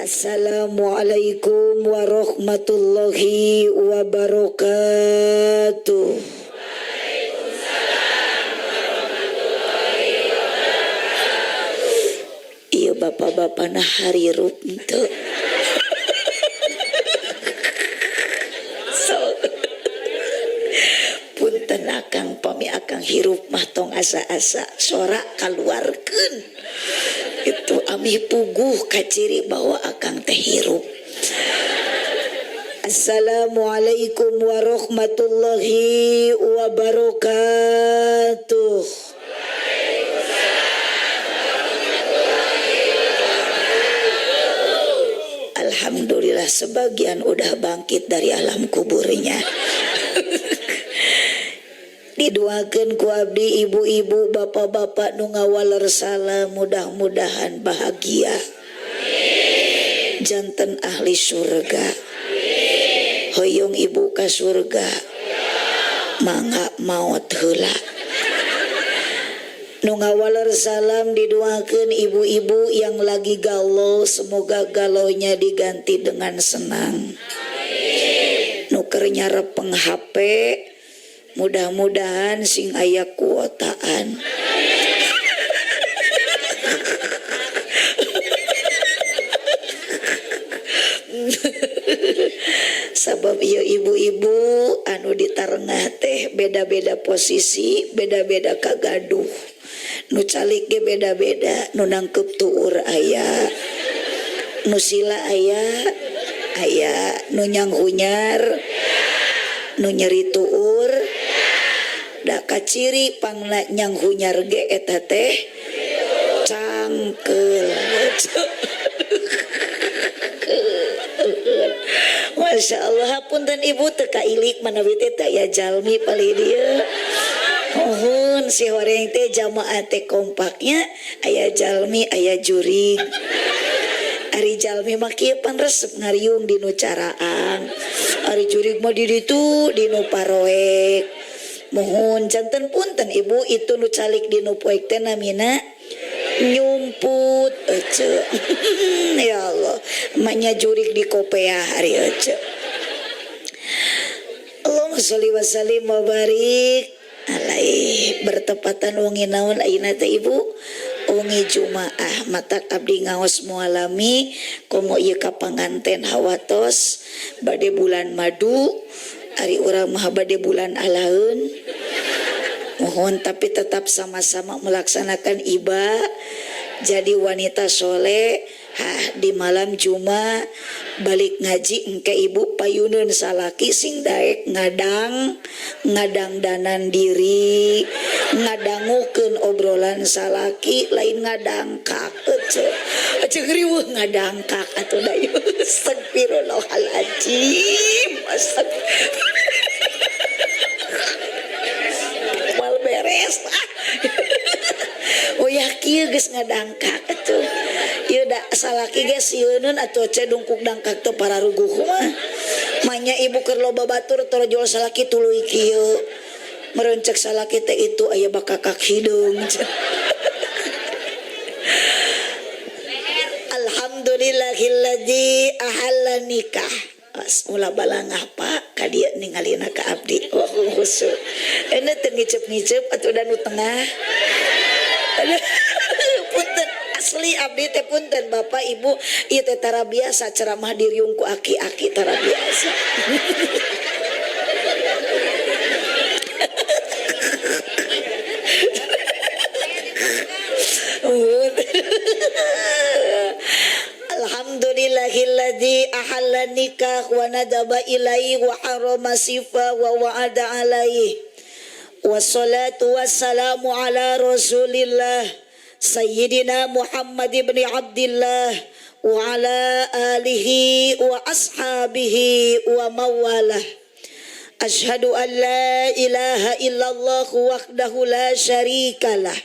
Assalamualaikum warahmatullahi wabarakatuh. Iya, bapak-bapak, nah harirup henteu? So, punten akang, pami akang hirup mah tong asa-asa, sora kaluarkeun. Itu amih puguh kaciri bahwa akang teh hirup. Assalamualaikum warahmatullahi wabarakatuh. Alhamdulillah, sebagian udah bangkit dari alam kuburnya. Didoakeun ku abdi, ibu-ibu, bapak-bapak nu ngawaler salam, mudah-mudahan bahagia. Janten ahli surga. Hoyong ibu ka surga. Mangga maot heula. Nu ngawaler salam didoakeun, ibu-ibu yang lagi galau, semoga galaunya diganti dengan senang. Nu keur nyarepeng HP, mudah-mudahan sing aya kuotaan. Sabab ieu ibu-ibu anu ditarengah teh beda-beda posisi, beda-beda kagaduh. Nu calik ge beda-beda, nu nangkep tuur aya, nu sila aya, aya nu nyanghunyar, nu nyeri tuur. Da kaciri pangna nyanghunyar ge eta teh cangkeul. Masya Allah, hapunten ibu, teu kailik manawi teh teu aya jalmi palih dieu. Nuhun si horeng teh jamaah teh kompaknya, aya jalmi, aya jurig. Ari jalmi mah kieu pan resep ngariung di nu caraang. Ari jurig mah di ditu di nu paroek. Muhun janten punten ibu, itu nu calik di nu poek teh namina nyumput ece. Ya Allah, manya jurig di kopeah ari ece. Allahumma sholli wa sallim wa barik alaih. Bertepatan wengi naon ayeuna teh, ibu? Wengi Jumaah, matak abdi ngaos mualami komo ieu ka panganten hawatos bade bulan madu, ari urang mah bade bulan alaeun. Mohon, tapi tetap sama-sama melaksanakan iba jadi wanita soleh. Hah, di malam Jumat balik ngaji engke ibu payuneun salaki sing daek ngadang ngadangdanan diri, ngadangukeun obrolan salaki, lain ngadangkak ece ece ngriweuh ngadangkak atuh da ieu. Astagfirullahaladzim, astagfirullah, moal beres ah. Oh ya, kieu geus ngadangkak atuh ieu da salaki ge sieuneun atuh ce dungkuk dangkak teh pararuguh mah. Manya ibu keur loba batur torojol salaki tuluy kieu merencek salaki teh itu aya bakakak hideung. Alhamdulillahilladzi ahalla nikah. As ulah balangah, Pak, ka dieu ningalina ka abdi. Oh, khusyuk. Ini teu ngiceup-ngiceup atuh da nu tengah. Aduh, punten asli abdi teh, punten Bapak Ibu, ieu teh tara biasa ceramah diriung ku aki-aki, tara biasa. Alhamdulillahilladzi ahalla nikah wa nadaba ilaihi wa harama sifa wa wa'ada alaihi. Wassalatu wassalamu ala Rasulillah Sayyidina Muhammad ibn Abdillah wa ala alihi wa ashabihi wa mawalah. Ashhadu an la ilaha illallah wahdahu la syarikalah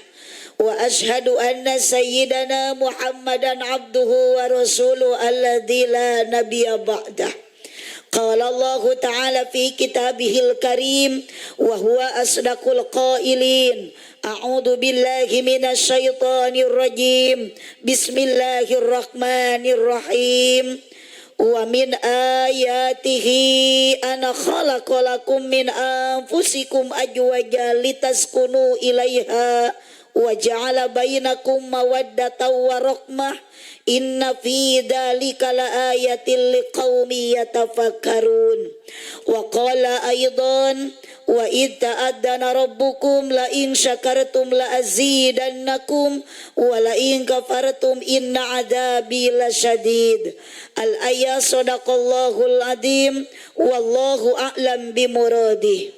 wa ashhadu anna sayyidana Muhammadan abduhu wa rasuluhu alladzi la nabiyya ba'dah. Qala Allah Ta'ala fi kitabihil karim wa huwa asdaqul qailin. A'udzu billahi minasyaitonir rajim. Bismillahirrahmanirrahim. Wa min ayatihi an khalaqalakum min anfusikum azwaja litaskunu ilaiha wa ja'ala bainakum mawaddatan wa rahmah. Inna fi dzalika laayatil liqaumin yatafakkarun. Wa qala aidan wa id ta'addana rabbukum la in syakartum la azidannakum wa la in kafartum inna adabi lasyadid. Al ayat sadaqallahul azim wallahu a'lam bimuradih.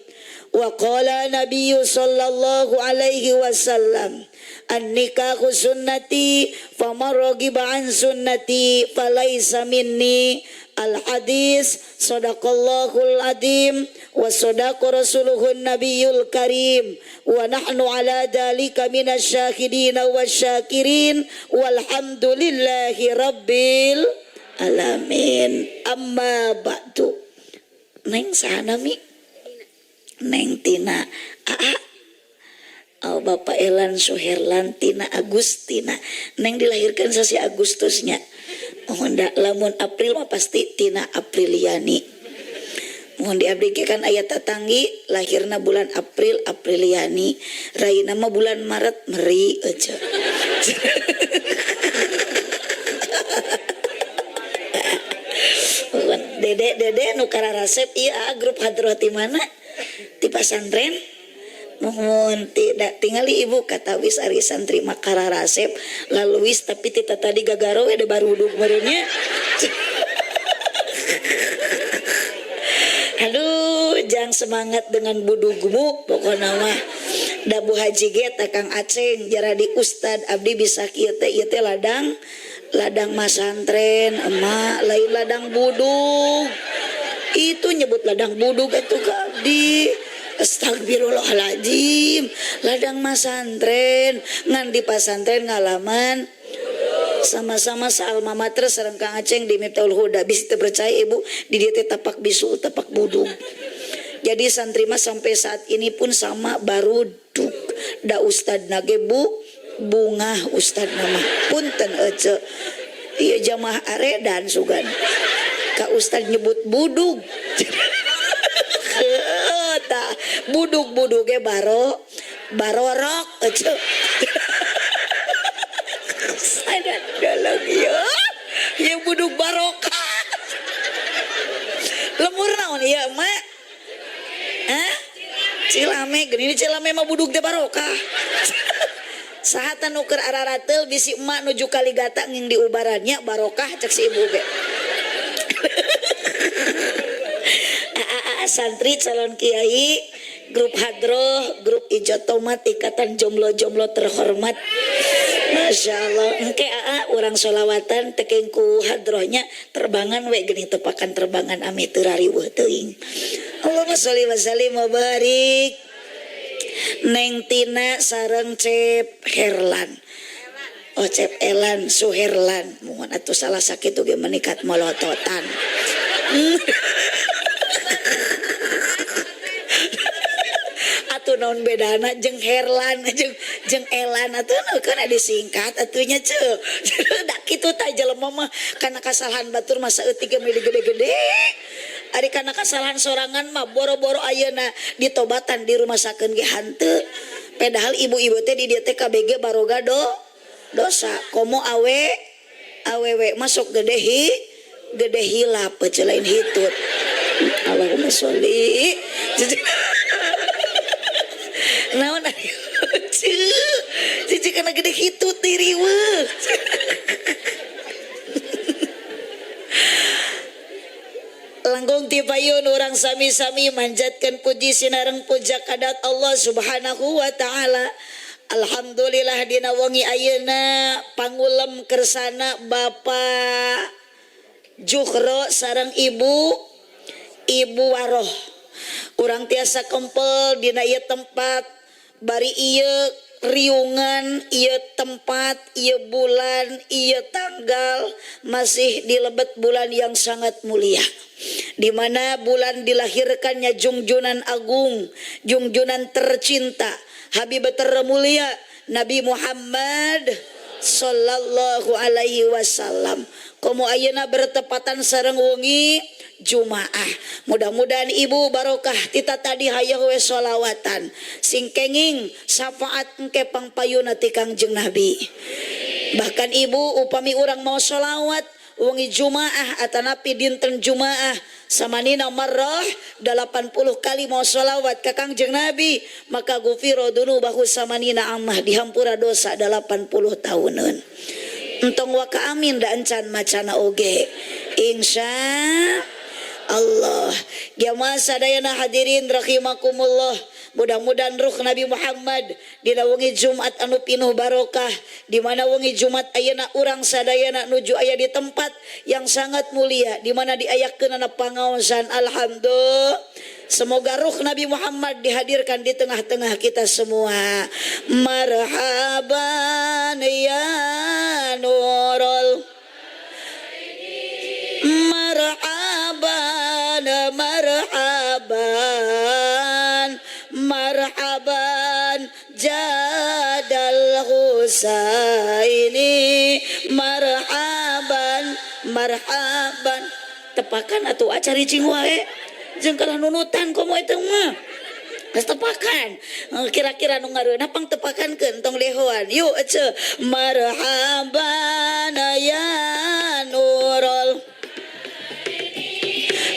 Wa qala nabiyyu sallallahu alaihi wasallam an-nikahu sunnati faman ragiba an sunnati falaisa minni. Al hadis sadaqallahul azim wa sadaqa rasuluhun nabiyul karim wa nahnu ala dzalika minasyahidin wasyakirin walhamdulillahi rabbil alamin. Amma ba'du. Neng saha nami? Neng Tina. Aa. Oh, Bapak Elan Suherlan Tina Agustina. Neng dilahirkan sasi Agustusnya. Oh, ndak, lamun April mah pasti Tina Apriliani. Mohon di abdi ge kan aya tatanggi lahirna bulan April Apriliani, raina mah bulan Maret Meri aja. Dede dede nu kararasep ieu grup hadroh ti mana? Ti pasantren. Mohon tidak tingali ibu katawis ari santri mah kararasep laluis tapi ti tadi gagaro we da baruduk meureunnya. Aduh, jangan semangat dengan budugmu pokona mah. Da Bu Haji ge teh Kang Aceng jaradi ustad abdi bisa kieu teh ieu teh ladang ladang masantren emak lain ladang budug. Itu nyebut ladang budug atuh ka abdi. Astagfirullahaladzim, ladang masantren ngan di pasantren ngalaman sama-sama sa alma mater sareng Kang Aceng di Miftahul Huda. Bisi teu percaya ibu di dieu teh tapak bisu tapak budug. Jadi santri mah sampai saat ini pun sama baruduk. Da ustadna ge bu bungah ustadna mah punten ece. Ieu jamaah aredan sugan. Ka ustad nyebut budug. Ta budug-budug ge baro barorok ece. Sadar dalam ieu. Ieu budug barokah. Lemur naon ieu emak? Hah? Cilame geuning cilame mah budug teh barokah. Saha teh nu keur ararateul bisi emak nuju kaligata nging diubarannya barokah cek si ibu ge. Santri calon kiai, grup hadroh, grup ijo tomat, ikatan jomblo-jomblo terhormat. Masya Allah, engke aa urang solawatan tekeng ku hadrohnya terbangan we geuning tepakan terbangan ame teu rariweuh teuing. Allahumma sholli wa sallim wa barik. Neng Tina sareng Cep Herlan. Oh Cep Elan Suherlan, mohon atuh salah sakitu ge menikat molototan. Atuh naon bedana jeung Herlan jeung Elan atuh nu kana disingkat atuh nya ceu. Da kitu tah jelema mah kana kasalahan batur mah saeutik ge meuli gede-gede. Ari kana kasalahan sorangan mah boro-boro ayeuna ditobatan di rumah sakeun ge hanteu. Padahal ibu-ibu teh di dieu teh KBG baroga dosa komo awe awewe masuk gede hi gede hilap ece lain hitut. Allahumma sholli. Naon cici kana gede hitut diriweuh. Langkung ti payun urang sami-sami manjatkeun puji sinareng puja kadat Allah Subhanahu wa taala. Alhamdulillah dina wengi ayeuna pangulem kersana Bapak Juhro sareng Ibu Waroh. Urang tiasa kempel dina ieu tempat bari ieu Riungan, ieu tempat, ieu bulan, ieu tanggal masih di lebet bulan yang sangat mulia, di mana bulan dilahirkannya Jungjunan Agung, Jungjunan tercinta, Habib termulia Nabi Muhammad sallallahu alaihi wasallam. Komo ayeuna bertepatan sareng wengi Jumaah. Mudah-mudahan ibu barokah tita tadi hayoh we sholawatan. Sing kenging syafaat engke pangpayuna ti Kangjeng Nabi. Bahkan ibu, upami urang mau sholawat wengi Jumaah atanapi dinten Jumaah samanina marrah 80 kali mau sholawat ka Kangjeng Nabi, maka gufiro dunubahu samanina amah, dihampura dosa 80 tahunan. Entong waka amin da encan macana oge, insya Allah. Jamaah sadayana hadirin rahimakumullah, mudah-mudahan ruh Nabi Muhammad dina wengi Jumat anu pinuh barokah, di mana wengi Jumat ayeuna urang sadayana nuju aya di tempat yang sangat mulia, di mana diayakeunana pangaosan. Alhamdulillah, semoga ruh Nabi Muhammad dihadirkan di tengah-tengah kita semua. Marhaban ya nurul marhaban, marhaban, marhaban jadal Husaini, marhaban, marhaban. Tepakan atuh, acari cing wae jeung kalah nunutan. Komo itu mah geus tepakan. Eh, kira-kira nu ngareunah pang tepakankeun, tong lehoan. Yuk ece, marhaban ya nurul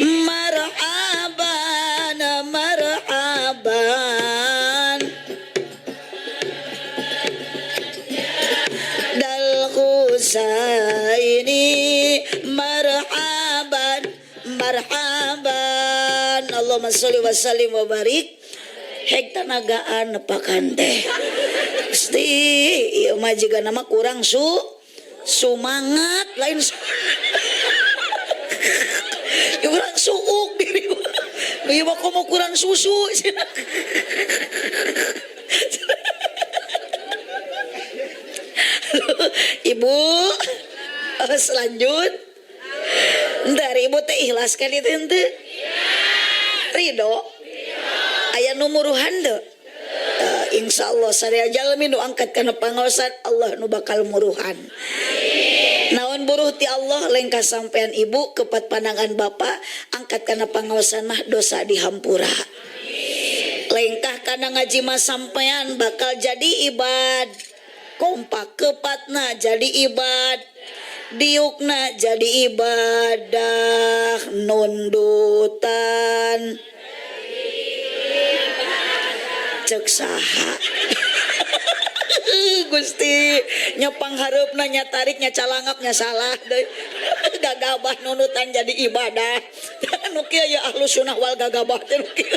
marhaban, marhaban dal Husaini, marhaban, marhaban. Allahumma sholli wa sallim wa barik. Hek tanagaan nepakan teh. Gusti, ieu mah jiga nama kurang su sumangat lain su. Ya urang suuk diri mah. Ieu mah komo kurang susu cenah. Ibu, selanjut. Ntar ibu teh ikhlas kali teh henteu? Ridho? Aya nu muruhan teu? Insya Allah sadaya jalmi nu angkat kana pangaosan Allah nu bakal muruhan. Naon buruh ti Allah lengkah sampean ibu kepat pandangan bapak angkat kana pangaosan mah dosa dihampura. Lengkah kana ngaji mah sampean bakal jadi ibad. Kompak kepatna jadi ibad. Diukna jadi ibadah, nundutan cek saha. Gusti, nyepang hareupna nya tarik nya calangap nya salah deui. Gagabah nunutan jadi ibadah. Nu kieu ya ahlus sunnah wal gagabah teh nu kieu.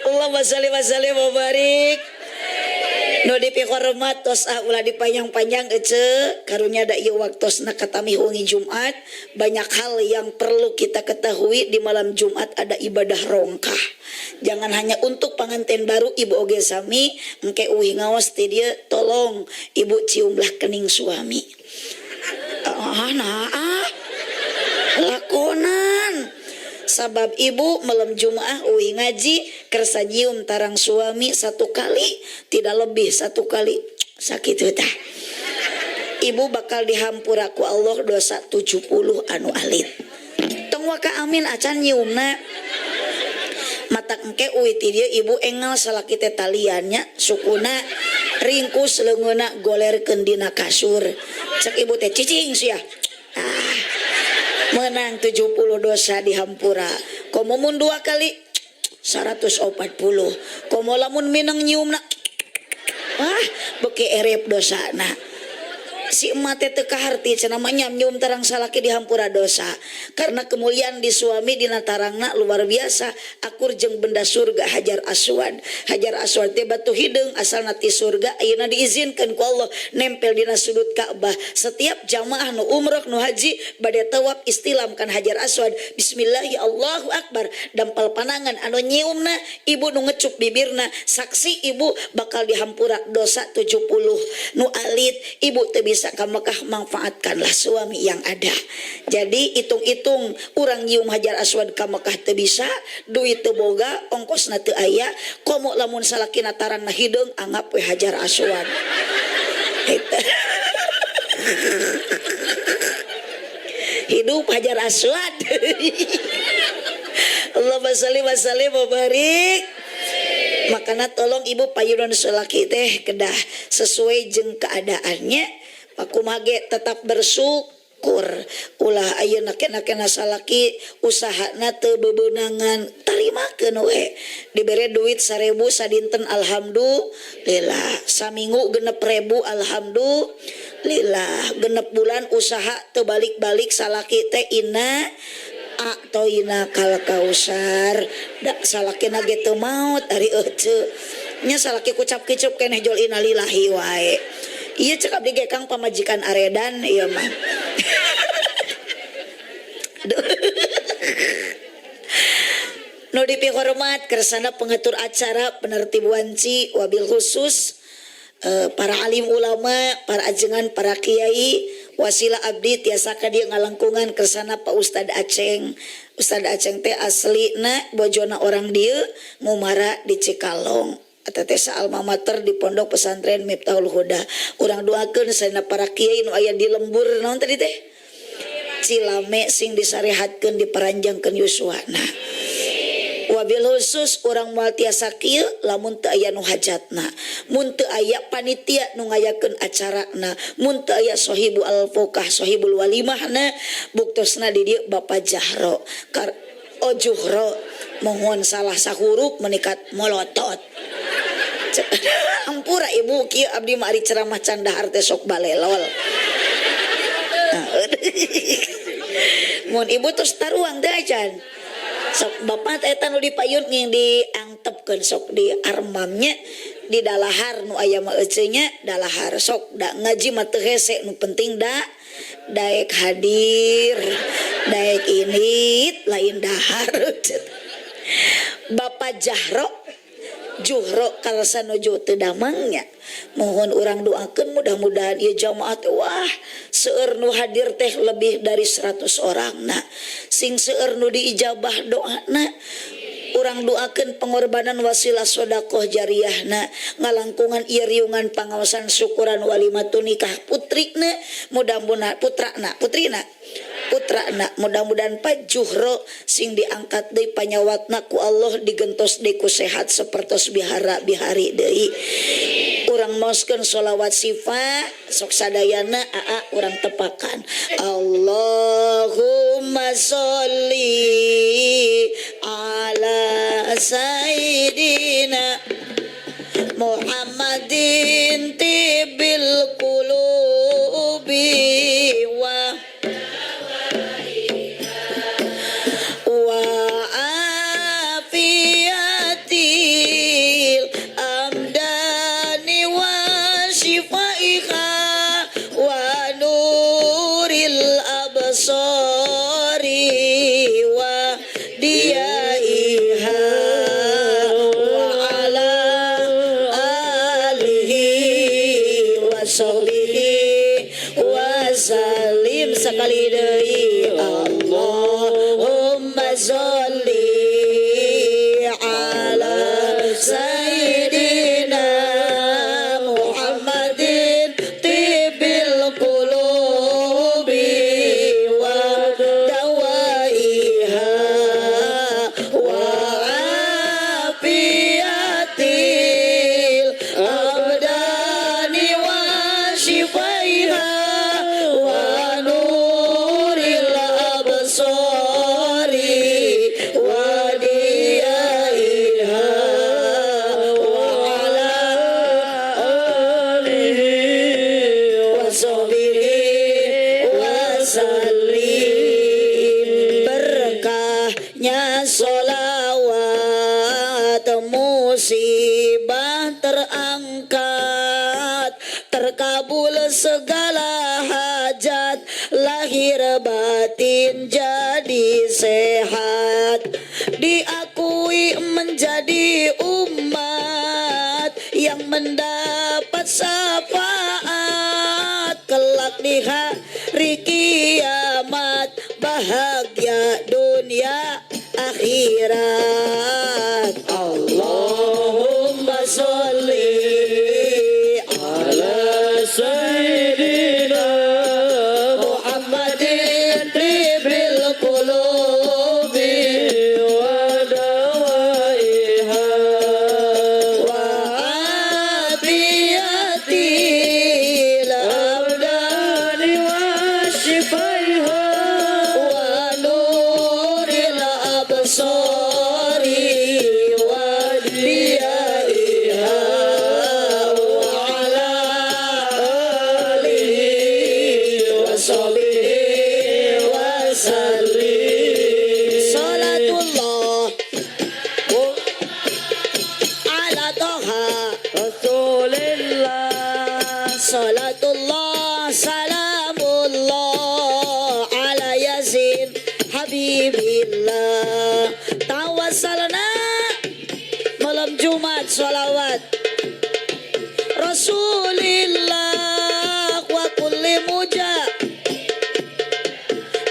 Allahumma sholli wa sallim wa barik. Nu dipihormat, tos ah ulah dipanjang-panjang ece, karunya da ieu waktosna katami wengi Jumat. Banyak hal yang perlu kita ketahui. Di malam Jumat ada ibadah rongkah, jangan hanya untuk pengantin baru, ibu oge sami. Engke uih ngaos ti dieu, tolong ibu ciumlah kening suami. Ah, nah ah lakonan. Sabab ibu malam Jumat uih ngaji kersa nyium tarang suami satu kali, tidak lebih satu kali, sakit tah ibu bakal dihampura ku Allah dosa 70 anu alit. Tong waka amin acan nyiumna. Matak engke uih ti dieu ibu engal salaki teh taliannya, sukuna ringkus, leungeunna golerkeun dina kasur. Cek ibu teh, "Cicing sia." Ah, menang 70 dosa dihampura. Komo mun dua kali 140. Komo lamun mineng nyiumna, wah, beki erep dosana. Si emak teh teu kaharti cenah mah, nyium tarang salaki dihampura dosa, karena kemuliaan di suami dina tarangna luar biasa, akur jeung benda surga, hajar aswad. Hajar aswad teh batu hideung, asalna ti surga, ayeuna diizinkan ku Allah nempel dina sudut Ka'bah. Setiap jamaah nu umroh, nu haji, bade tawaf istilam kan hajar aswad, bismillahi Allahu akbar, dampal panangan anu nyiumna ibu, nu ngecup bibirna, saksi ibu bakal dihampura dosa 70. Nu alit, ibu teu bisa ka Mekah, manfaatkanlah suami yang ada. Jadi hitung-hitung urang nyium hajar aswad ka Mekah teu bisa, duit teu boga, ongkosna teu aya, komo lamun salakina tarangna hideung, anggap we hajar aswad. Eta. Hidup hajar aswad. Allahumma sholli wa sallim wa barik. Makanya tolong ibu, payunan salaki teh kedah sesuai jeung keadaannya. Pakumaha ge tetap bersyukur. Ulah ayeuna kena-kena salaki usahana teu bebeunangan, tarimakeun we. Dibere duit 1000 sadinten, alhamdulillah. Saminggu 6000, alhamdulillah. 6 bulan usaha teu balik-balik salaki teh, inna a'toina kal kausar. Da salakina ge teu maot ari ece nya, salaki kucap kicup keneh jol innalillahi wae. Ieu cek abdi ge, Kang, pamajikan aredan ieu mah. Aduh. Nu dipihormat kersana pengatur acara, penertib wanci, wabil khusus para alim ulama, para ajengan, para kiai, wasilah abdi tiasa ka dieu ngalangkungan kersana Pak Ustad Aceng. Ustad Aceng teh aslina bojona orang dieu, ngumara di Cikalong. Eta teh alma mater di Pondok Pesantren Miftahul Huda. Urang doakeun sadayana para kiai nu aya di lembur naon tadi teh? Cilame, sing disarehatkeun, diparanjangkeun yuswana. Wabil khusus urang moal tiasa kieu lamun teu aya nu hajatna, mun teu aya panitia nu ngayakeun acarana, mun teu aya sohibu alfokah, sohibul walimahna, buktosna di dieu Bapak Jahro. Kar oh Juhro, mohon salah sahurup menikat molotot. Ampura ibu, kieu abdi mah ari ceramah can dahar teh sok balelol. Nah, mun ibu terus taruang teh acan. Sok bapak eta nu dipayun nging diangtepkeun, sok di armamnya, di dalahar nu aya mah eceu nya, dalahar sok da ngaji mah teu hese, nu penting da daek hadir, daek ini lain dahar. Bapak Jahro Juhro kalsa nuju teu damangnya, mohon urang doakeun mudah-mudahan ieu jamaah teh, wah, seueur nu hadir teh lebih dari 100 orang. Nah, sing seueur nu diijabah doana. Urang doakeun pengorbanan wasilah sodakoh jariahna ngalangkungan ieu riungan pangaosan syukuran walimatun nikah putrina, mudah-mudahan putrana, putrina, putrana, mudah-mudahan Pak Juhro sing diangkat deui panyawatna ku Allah, digentos deui ku sehat sapertos bihara bihari deui. Urang maoskeun sholawat sifa sok sadayana, aa, urang tepakan. Allahumma sholli ala sayyidina Muhammadin tibil qulubi wa afiyatil amdani wa shifaiha wa nuril absari wa diyaiha. Solawat, musibah terangkat, terkabul segala hajat, lahir batin jadi sehat, diakui menjadi umat yang mendapat syafaat kelak di hari kiamat, bahagia dunia akhirat. Allahumma sholli ala sayyidina Muhammadin tibbil qulubi wa dawaiha wa afiyatil abdani wa shifaiha wa nuril absari wa diyaiha wa ala alihi wa sahbihi wa sallim. Salatullah ala Toha Rasulillah. Salatullah salamullah ala Yasin Habibillah. Tawassalna malam Jumat salawat Rasulillah wa kulli muja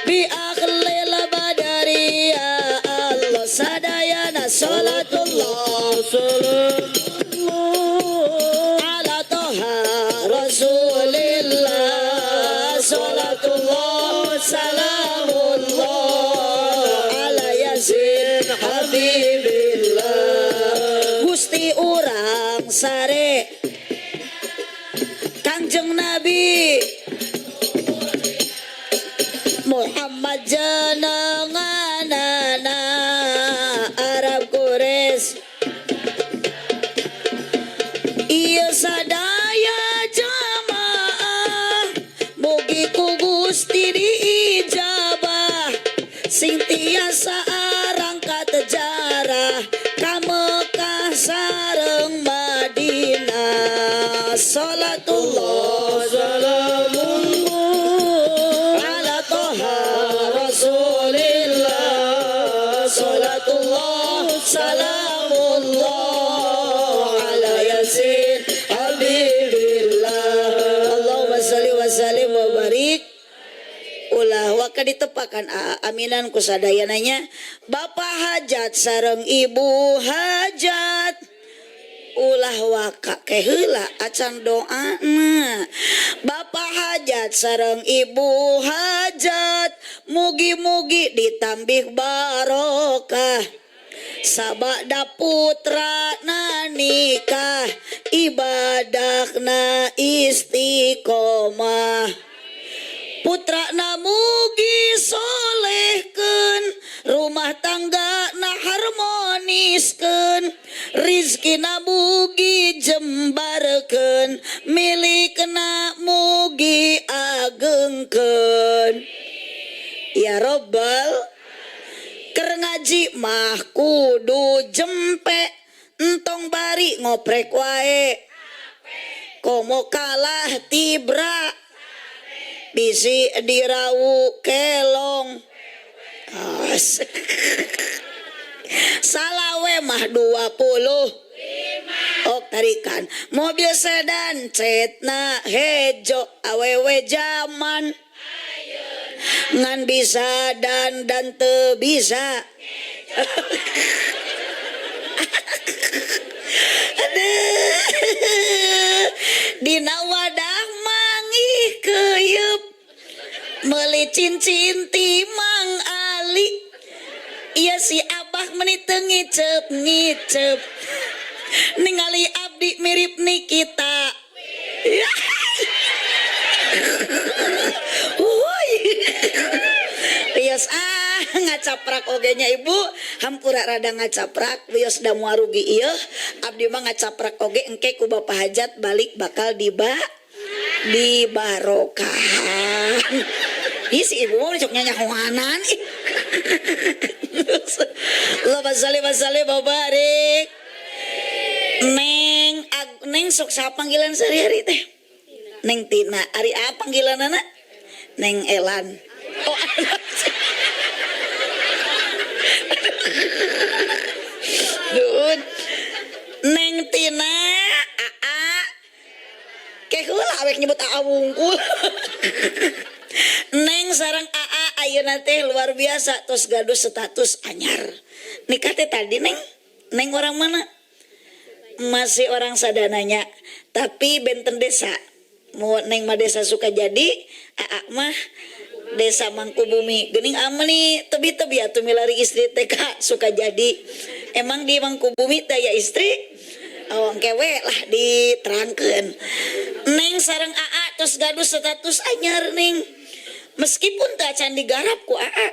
bi akhlil badari ya Allah sadayana. Salatullah Salamullah ala Toha Rasulillah. Salatullah salamullah ala Yasin Habibillah. Gusti urang sare Kangjeng Nabi Muhammad jenenganana Arab Quraisy. Iya sadaya jamaah, mugi ku Gusti diijabah, sing tiasa arangkat jarah ka Mekah sareng Madinah. Salatullah salamullah ala Toha Rasulillah. Salatullah salamullah ala Yasin Habibillah. Allahumma sholli wa sallim wa barik. Ulah waka ditepakan aminan ku sadayananya. Bapak hajat sareng ibu hajat, ulah waka keheula acan doana. Bapak hajat sareng ibu hajat, mugi-mugi ditambih barokah, sabada putra na nikah, ibadahna istiqomah, putra na mugi solehkeun, rumah tangga na harmoniskeun, rizkina mugi jembarkeun, milikna mugi agengkeun ya robbal. Keur ngaji mah kudu jempe, entong bari ngoprek wae, komo kalah tibra, bisi dirawu kelong. As. Salawe mah 20. Oh, tarikan mobil sedan cetna hejo, awewe zaman ngan bisa dan teu bisa. Aduh. Dina wadah mangih keyeup, meuli cincin ti Mang Ali. Iya si Abah meni teu ngiceup ngiceup, ningali abdi mirip Nikita. Ya. Wuih. Wios ah ngacaprak oge nya, Ibu, hampura rada ngacaprak. Wios da moal rugi ieu abdi mah ngacaprak oge, engke ku Bapak Hajat balik bakal dibarokahan. Ih, si ibu mah cok nyanyahoanan ih. Allahumma sholli wa sallim wa barik. Neng Ag, Neng sok saha panggilan sehari-hari teh? Neng Tina. Ari A panggilanana? Neng Elan. Oh, Duh. Neng Tina, Aa. Ke heula awek nyebut Aa wungkul. Neng sareng Aa ayeuna teh luar biasa, tos gaduh status anyar. Nikah teh tadi, Neng. Neng orang mana? Masih orang sadananya, tapi benten desa. Mau Neng mah desa Sukajadi, Aa mah desa Mangkubumi. Geuning ameni tebi-tebi atuh milari istri teh ka Sukajadi. Emang di Mangkubumi teh aya istri? Oh, kewe lah diterangkeun. Neng sareng Aa tos gaduh status anyar, Neng. Meskipun teu acan digarap ku Aa.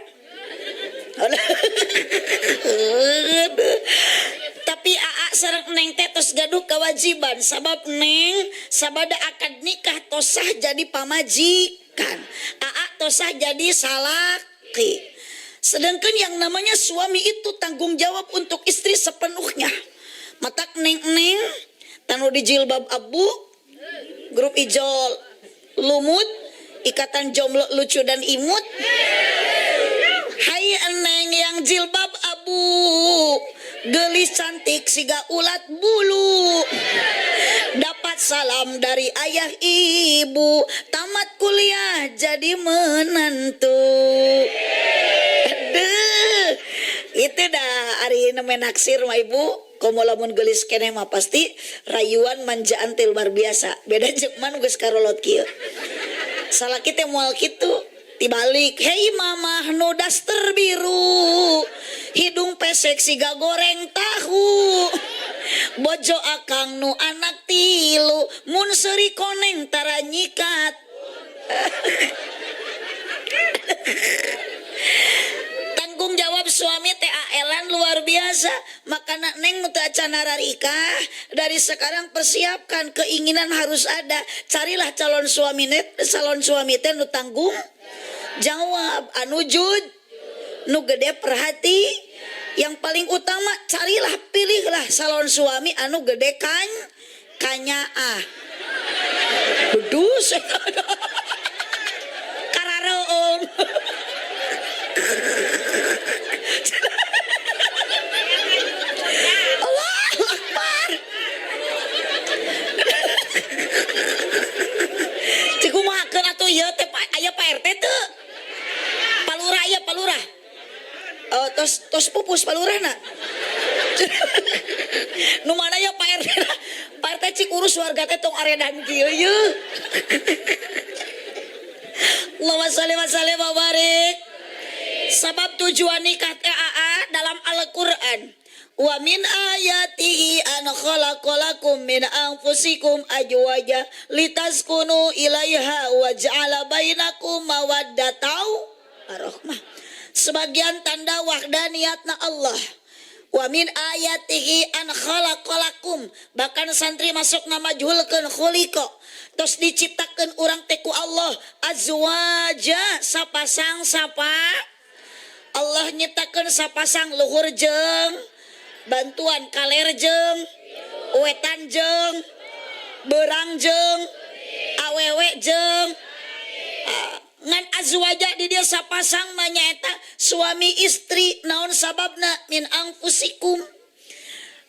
Tapi Aa sareng Neng teh tos gaduh kewajiban, sabab Neng sabada akad nikah tos sah jadi pamajikan. Aa tos sah jadi salaki. Sedangkan yang namanya suami itu tanggung jawab untuk istri sepenuhnya. Matak neng-neng tanu di jilbab abu, grup ijol lumut, ikatan jomblo lucu dan imut. Hai Neng yang jilbab abu, gelis cantik siga ulat bulu. Dapat salam dari ayah ibu, tamat kuliah jadi menantu. Aduh, itu dah ari namanya naksir mah, Ibu. Komo lamun gelis keneh mah pasti rayuan manjaan teh luar biasa. Beda jeung man geus karolot kieu. Salaki teh moal kitu. Tibalik, hei mamah nu daster biru, hidung pesek siga goreng tahu. Bojo akang nu anak tilu, mun seuri koneng tara nyikat. Tanggung jawab suami teh elan luar biasa. Makana Neng nu teu acan nararikah, dari sekarang persiapkan, keinginan harus ada. Carilah calon suami net, calon suami teh nu tanggung jawab, anu jud, nu gede perhati. Yang paling utama, carilah, pilihlah calon suami anu gede kan kanyaah. Bedus. Kararoong. Allahu Akbar. Cik kumahakeun atuh ieu teh, aya Pak RT teu? Pak Lurah aya, Pak Lurah. Oh, tos tos pupus Pak Lurahna. Nu mana ya Pak RT? Pak RT cik urus warga teh tong aredan kieu yeuh. Allahumma sholli wa sallim wa barik. Sabab tujuan nikah teh aa dalam Al-Qur'an. Wa min ayatihi an khalaqalakum min anfusikum azwaja litaskunu ilaiha wa ja'ala bainakum mawaddatan warahmah. Sebagian tanda wahdaniyatna Allah. Wa min ayatihi an khalaqalakum, bahkan santri masuk ngamajhulkeun khuliqa. Tos diciptakeun urang teh ku Allah azwaja, sapasang sapa. Allah nyiptakeun sapasang luhur jeung bantuan, kaler jeung wetan jeung berang jeung awewe jeung ngan azwaja di dia sapasang mah nyaeta suami istri. Naon sababna? Min anfusikum.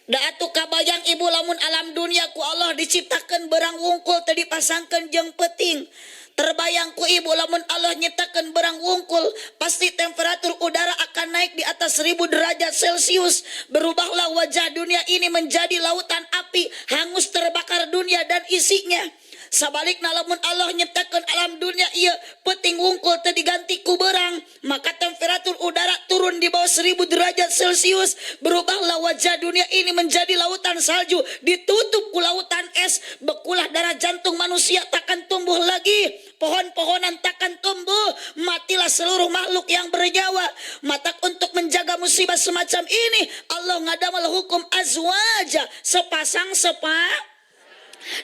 Da atuh kabayang, Ibu, lamun alam dunia ku Allah diciptakeun berang wungkul teu dipasangkeun jeung peuting. Terbayang ku Ibu lamun Allah nyiptakeun berang wungkul, pasti temperatur udara akan naik di atas 1000 derajat Celcius. Berubahlah wajah dunia ini menjadi lautan api, hangus terbakar dunia dan isinya. Sabalikna lamun Allah nyiptakeun alam dunia ieu peuting wungkul teu diganti ku berang, maka temperatur udara turun di bawah 1000 derajat Celcius. Berubahlah wajah dunia ini menjadi lautan salju, ditutup ku lautan es, bekulah darah jantung manusia takkan tumbuh lagi, pohon-pohonan takkan tumbuh, matilah seluruh makhluk yang bernyawa. Matak untuk menjaga musibah semacam ini, Allah ngadamel hukum azwaja, sepasang sepa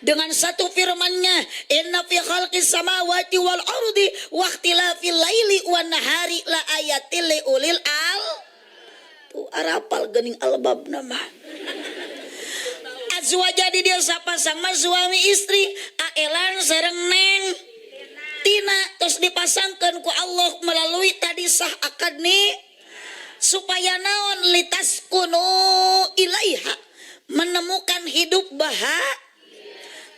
dengan satu firman-Nya, inna fi khalqis samawati wal ardi wa ikhtilafil laili wan nahari la ayatil li ulil al. Tuh arapal geuning albabna mah. Azwaja di dia sapasang mah suami istri, Aelan sareng Neng Tina, terus dipasangkan ku Allah melalui tadi sah akad nih supaya naon? Litaskunu ilaiha, menemukan hidup bahagia.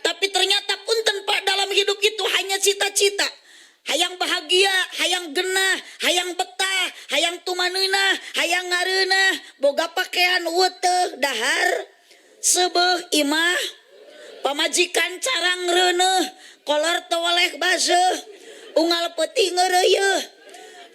Tapi ternyata, punten Pak, dalam hidup itu hanya cita-cita hayang bahagia, hayang genah, hayang betah, hayang tumaneunah, hayang ngareunah, boga pakaian weteh, dahar seubeuh, imah pamajikan carang reuneuh, kolor teweleh baseuh, unggal peuting ngeureuyeuh.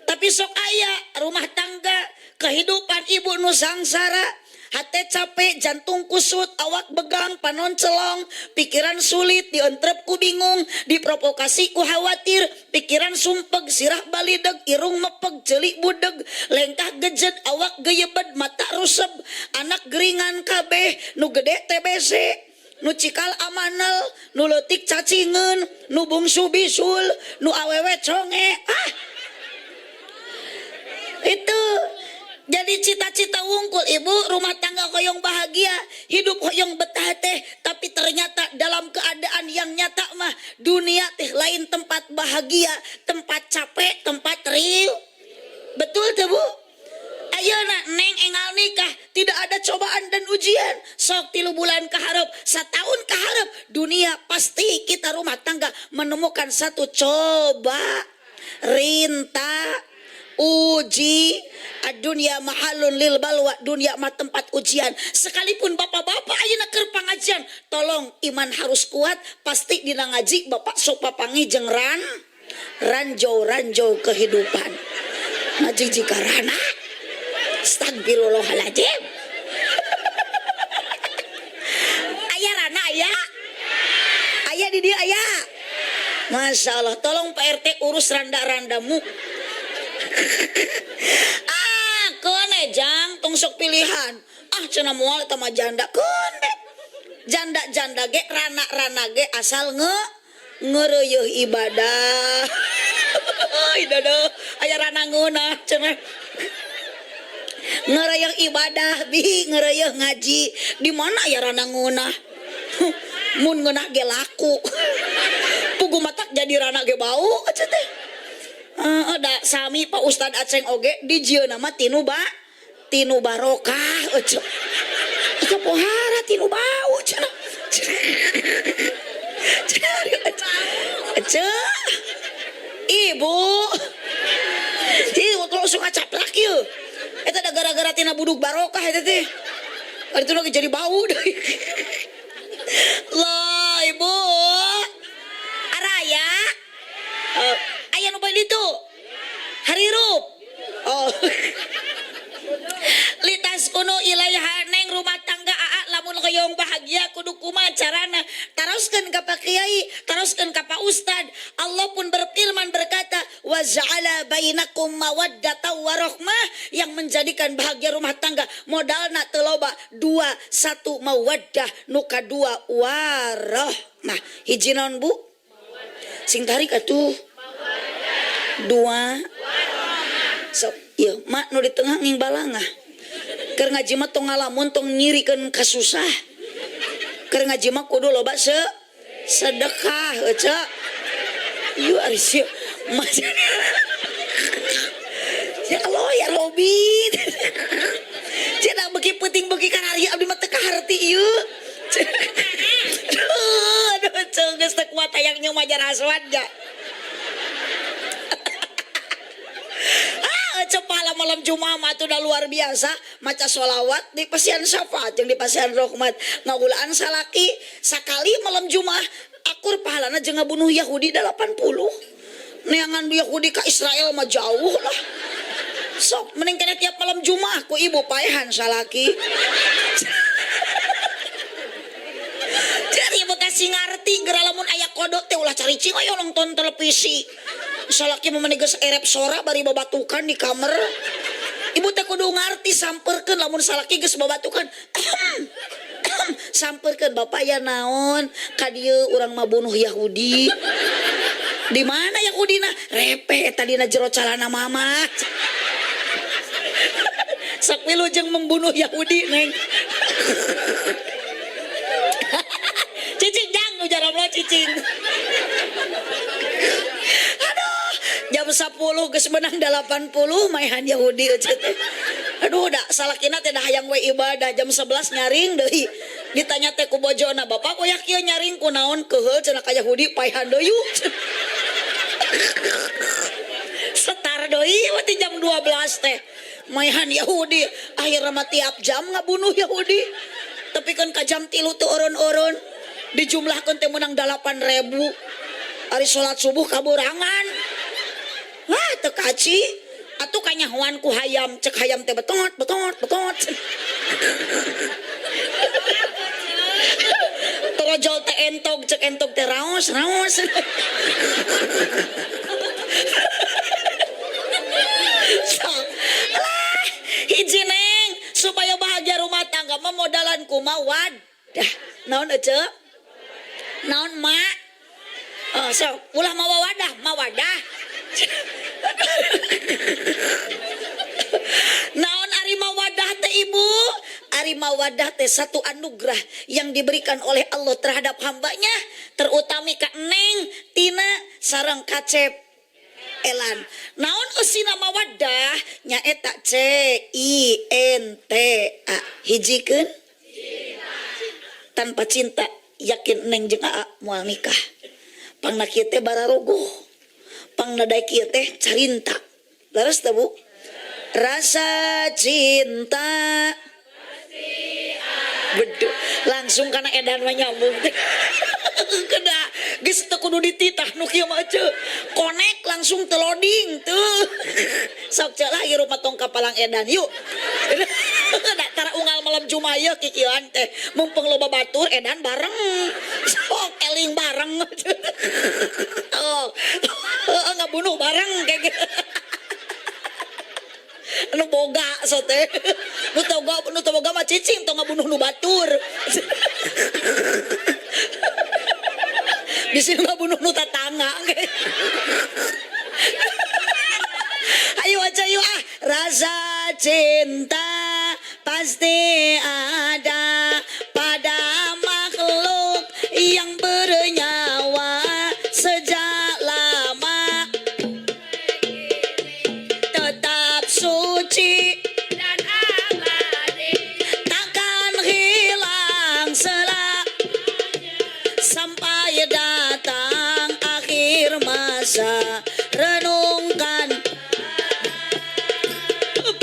Tapi sok aya rumah tangga, kehidupan ibu nu sangsara, hate capek, jantung kusut, awak begang, panon celong, pikiran sulit, dientrep ku bingung, diprovokasi ku khawatir, pikiran sumpeg, sirah balideg, irung mepeg, celik budeg, lengkah gejed, awak geyebed, mata ruseb, anak geringan kabeh, nu gede TBC, nu cikal amanel, nu leutik cacingeun, nu bungsu bisul, nu awewe conge. Ah, itu jadi cita-cita wungkul, ibu rumah tangga hoyong bahagia, hidup hoyong betah teh. Tapi ternyata dalam keadaan yang nyata mah dunia teh lain tempat bahagia, tempat capek, tempat riuh. Betul tuh, Bu? Ayeuna Neng enggal nikah tidak ada cobaan dan ujian. Sok 3 bulan kaharep, setahun kaharep, dunia pasti kita rumah tangga menemukan satu coba, rinta, uji. Dunia mahalun lil balwa, dunia mah tempat ujian. Sekalipun bapak-bapak ayeuna keur pangajian, tolong iman harus kuat. Pasti dina ngaji bapak sok papanggih jeung ranjau ranjau kehidupan, ngaji jika rana. Astagfirullahaladzim. Aya rana, aya, aya di dia, aya. Masya Allah, tolong Pak RT urus randa-randamu. Ah, keun jang, tong sok pilihan. Ah, cenah moal eta mah janda, keun be. Janda-janda ge, rana-rana ge, asal ngeureuyeih ibadah. Dadah, aya rana ngeunah cenah. Ngeureuyeih ibadah bi, ngeureuyeih ngaji. Di mana aya rana ngeunah? Mun ngeunah ge laku. Pugu matak jadi rana ge bau aja teh. Heeh, da sami Pak Ustad Aceng oge di jieuna mah tinu barokah ece. Ika pohara tinu bau cenah. Ece. Ibu. Ih, waktu langsung ngacaplak ieu. Eta da gara-gara tina buduk barokah eta teh. Itu lagi jadi bau deui. Lah, Ibu. Araya. Aya nu bae ditu. Harirup. Oh. Litaskunu ilaiha. Neng rumah tangga, aa, lamun hoyong bahagia kudu kumaha carana? Taroskeun ka Pak Kiai, taroskeun ka Pak Ustad. Allah pun berfirman, berkata, wa ja'ala bainakum mawaddata warahmah. Yang menjadikan bahagia rumah tangga modalna teu loba, dua: satu mawaddah, nu kadua warahmah. Hiji naon, Bu? Sing tarik atuh. Dua. Sok ieu mak nu di tengah nging balangah. Keur ngaji mah tong ngalamun, tong nyirikeun kasusah. Keur ngaji mah kudu loba sedekah ece. Ieu ari sia mah. Ya Allah ya Robi. Cenah beuki peuting beuki karari abdi mah teu kaharti ieu. Aduh, aduh, ceu geus teu kuat hayang nyium Hajar Aswad ja. Ah, pahala malam Jumat mah udah luar biasa. Maca sholawat di pasian syafaat jeung di pasian rahmat, ngagulaan salaki sakali malam Jumat akur pahalana jeung ngabunuh Yahudi 80. Neangan Yahudi ka Israel mah jauh lah. Sok mending kena tiap malam Jumat ku ibu paehan salaki. Jadi ibu kasih ngarti geura, lamun aya kodok teh ulah caricing, ayo nonton televisi. Salaki mah geus erep sora bari babatukan di kamar. Ibu teh kudu ngarti, samperkeun lamun salaki geus babatukan. Samperkeun, "Bapak ya naon ka dieu? Urang mah bunuh Yahudi." "Di mana Yahudina?" "Repe eta dina jero calana mama." Sok wilujeng membunuh Yahudi, Neng. Cicing jang ujar Allah cicing. Aduh, jam 10 geus menang 80 maehan Yahudi euceut teh. Aduh, da salakina teh da hayang we ibadah jam 11 nyaring deui. Ditanya teh ku bojona, "Bapak koyak kieu nyaring kunaon?" Keuheul cenah ka Yahudi paehan deui. Setar deui we jam 12 teh. Maehan Yahudi, akhirna mah tiap jam ngabunuh Yahudi. Tapi kan ka jam 3 teu eureun-eureun. Dijumlahkeun teh menang 8.000. Ari salat subuh kaburangan. Wah, teu kaci. Atuh kanyahoan ku hayam, cek hayam teh betot betot betot. Torojol teh entog, cek entog teh raos raos. Sok. Lah, hiji Neng, supaya bahagia rumah tangga mah modalan kumaha wadah. Naon ece? Naon mak? Oh, sok, ulah mawa wadah, mawadah. Naon ari mawadah teh ibu? Ari mawadah teh satu anugerah yang diberikan oleh Allah terhadap hambanya, terutami ka Neng, Tina, sareng Kacep Elan. Naon eusina mawadah? Nyaeta C I N T A. Hijikeun? Tanpa cinta yakin Neng jeung Aa moal nikah. Pangna kieu teh bararogoh. Pangna daek kieu teh carinta. Leres teh Bu? Rasa cinta beduh langsung kana edan mah nyambung teh. Kena geus teu kudu dititah nu kieu mah ceu. Konek langsung teu loading tuh. Sok ceu lah hirup mah tong kapalang edan yuk. Da tara unggal malam Jumat ieu kikieuan teh. Mumpung loba batur edan bareng. Sok eling bareng. Oh, ngabunuh bareng kayak gitu. Nu boga so teh. Nu toga, nu boga mah cicing tong ngabunuh nu batur. Bisi ngabunuh nu tatangga. Ayo aja yuk ah. Rasa cinta pasti ada pada makhluk yang bernyawa sejak lama tetap suci dan abadi, takkan hilang selak sampai datang akhir masa. Renungkan. Hup.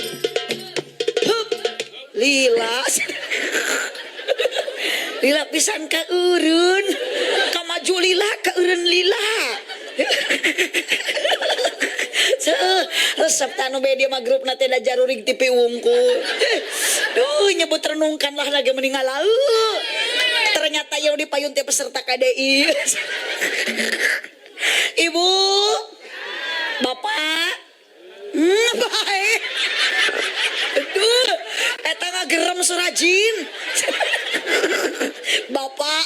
Hup. Lila. Lila pisan ka eureun. Kamaju lila ka eureun lila. Seuh, resep tanu be dia mah grupna teh da jaruring TV wungkul. Duh, nyebut renungkan lah lagi meninggal laeu. Ternyata yang dipayun teh peserta KDI. Ibu, bapak, baik. Aduh, eta ngagerem surajin. Bapak,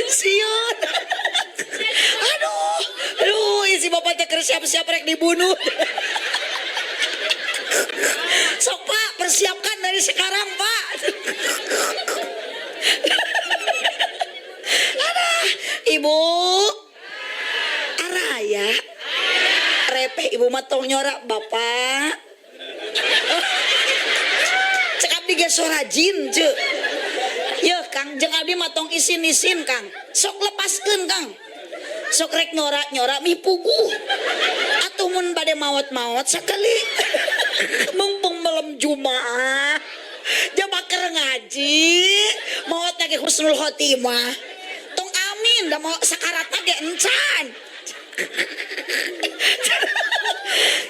Sieun. Aduh, aduh, isi bapak teh keur siap-siap rek dibunuh. Sok Pak, persiapkan dari sekarang Pak. Aduh, Ibu, araya, repeh ibu mah tong nyorak bapak. Cek abdi ge sorajin ceu. Yeuh Kang, jeung abdi mah tong isin-isin Kang. Sok lepaskeun Kang. Sok rek nyora-nyora mih puguh. Atuh mun bade maot-maot sakali. Mumpung malam Jumaah. Jama keur ngaji, maot lagi husnul khotimah. Tong amin da mau sakarat ge encan.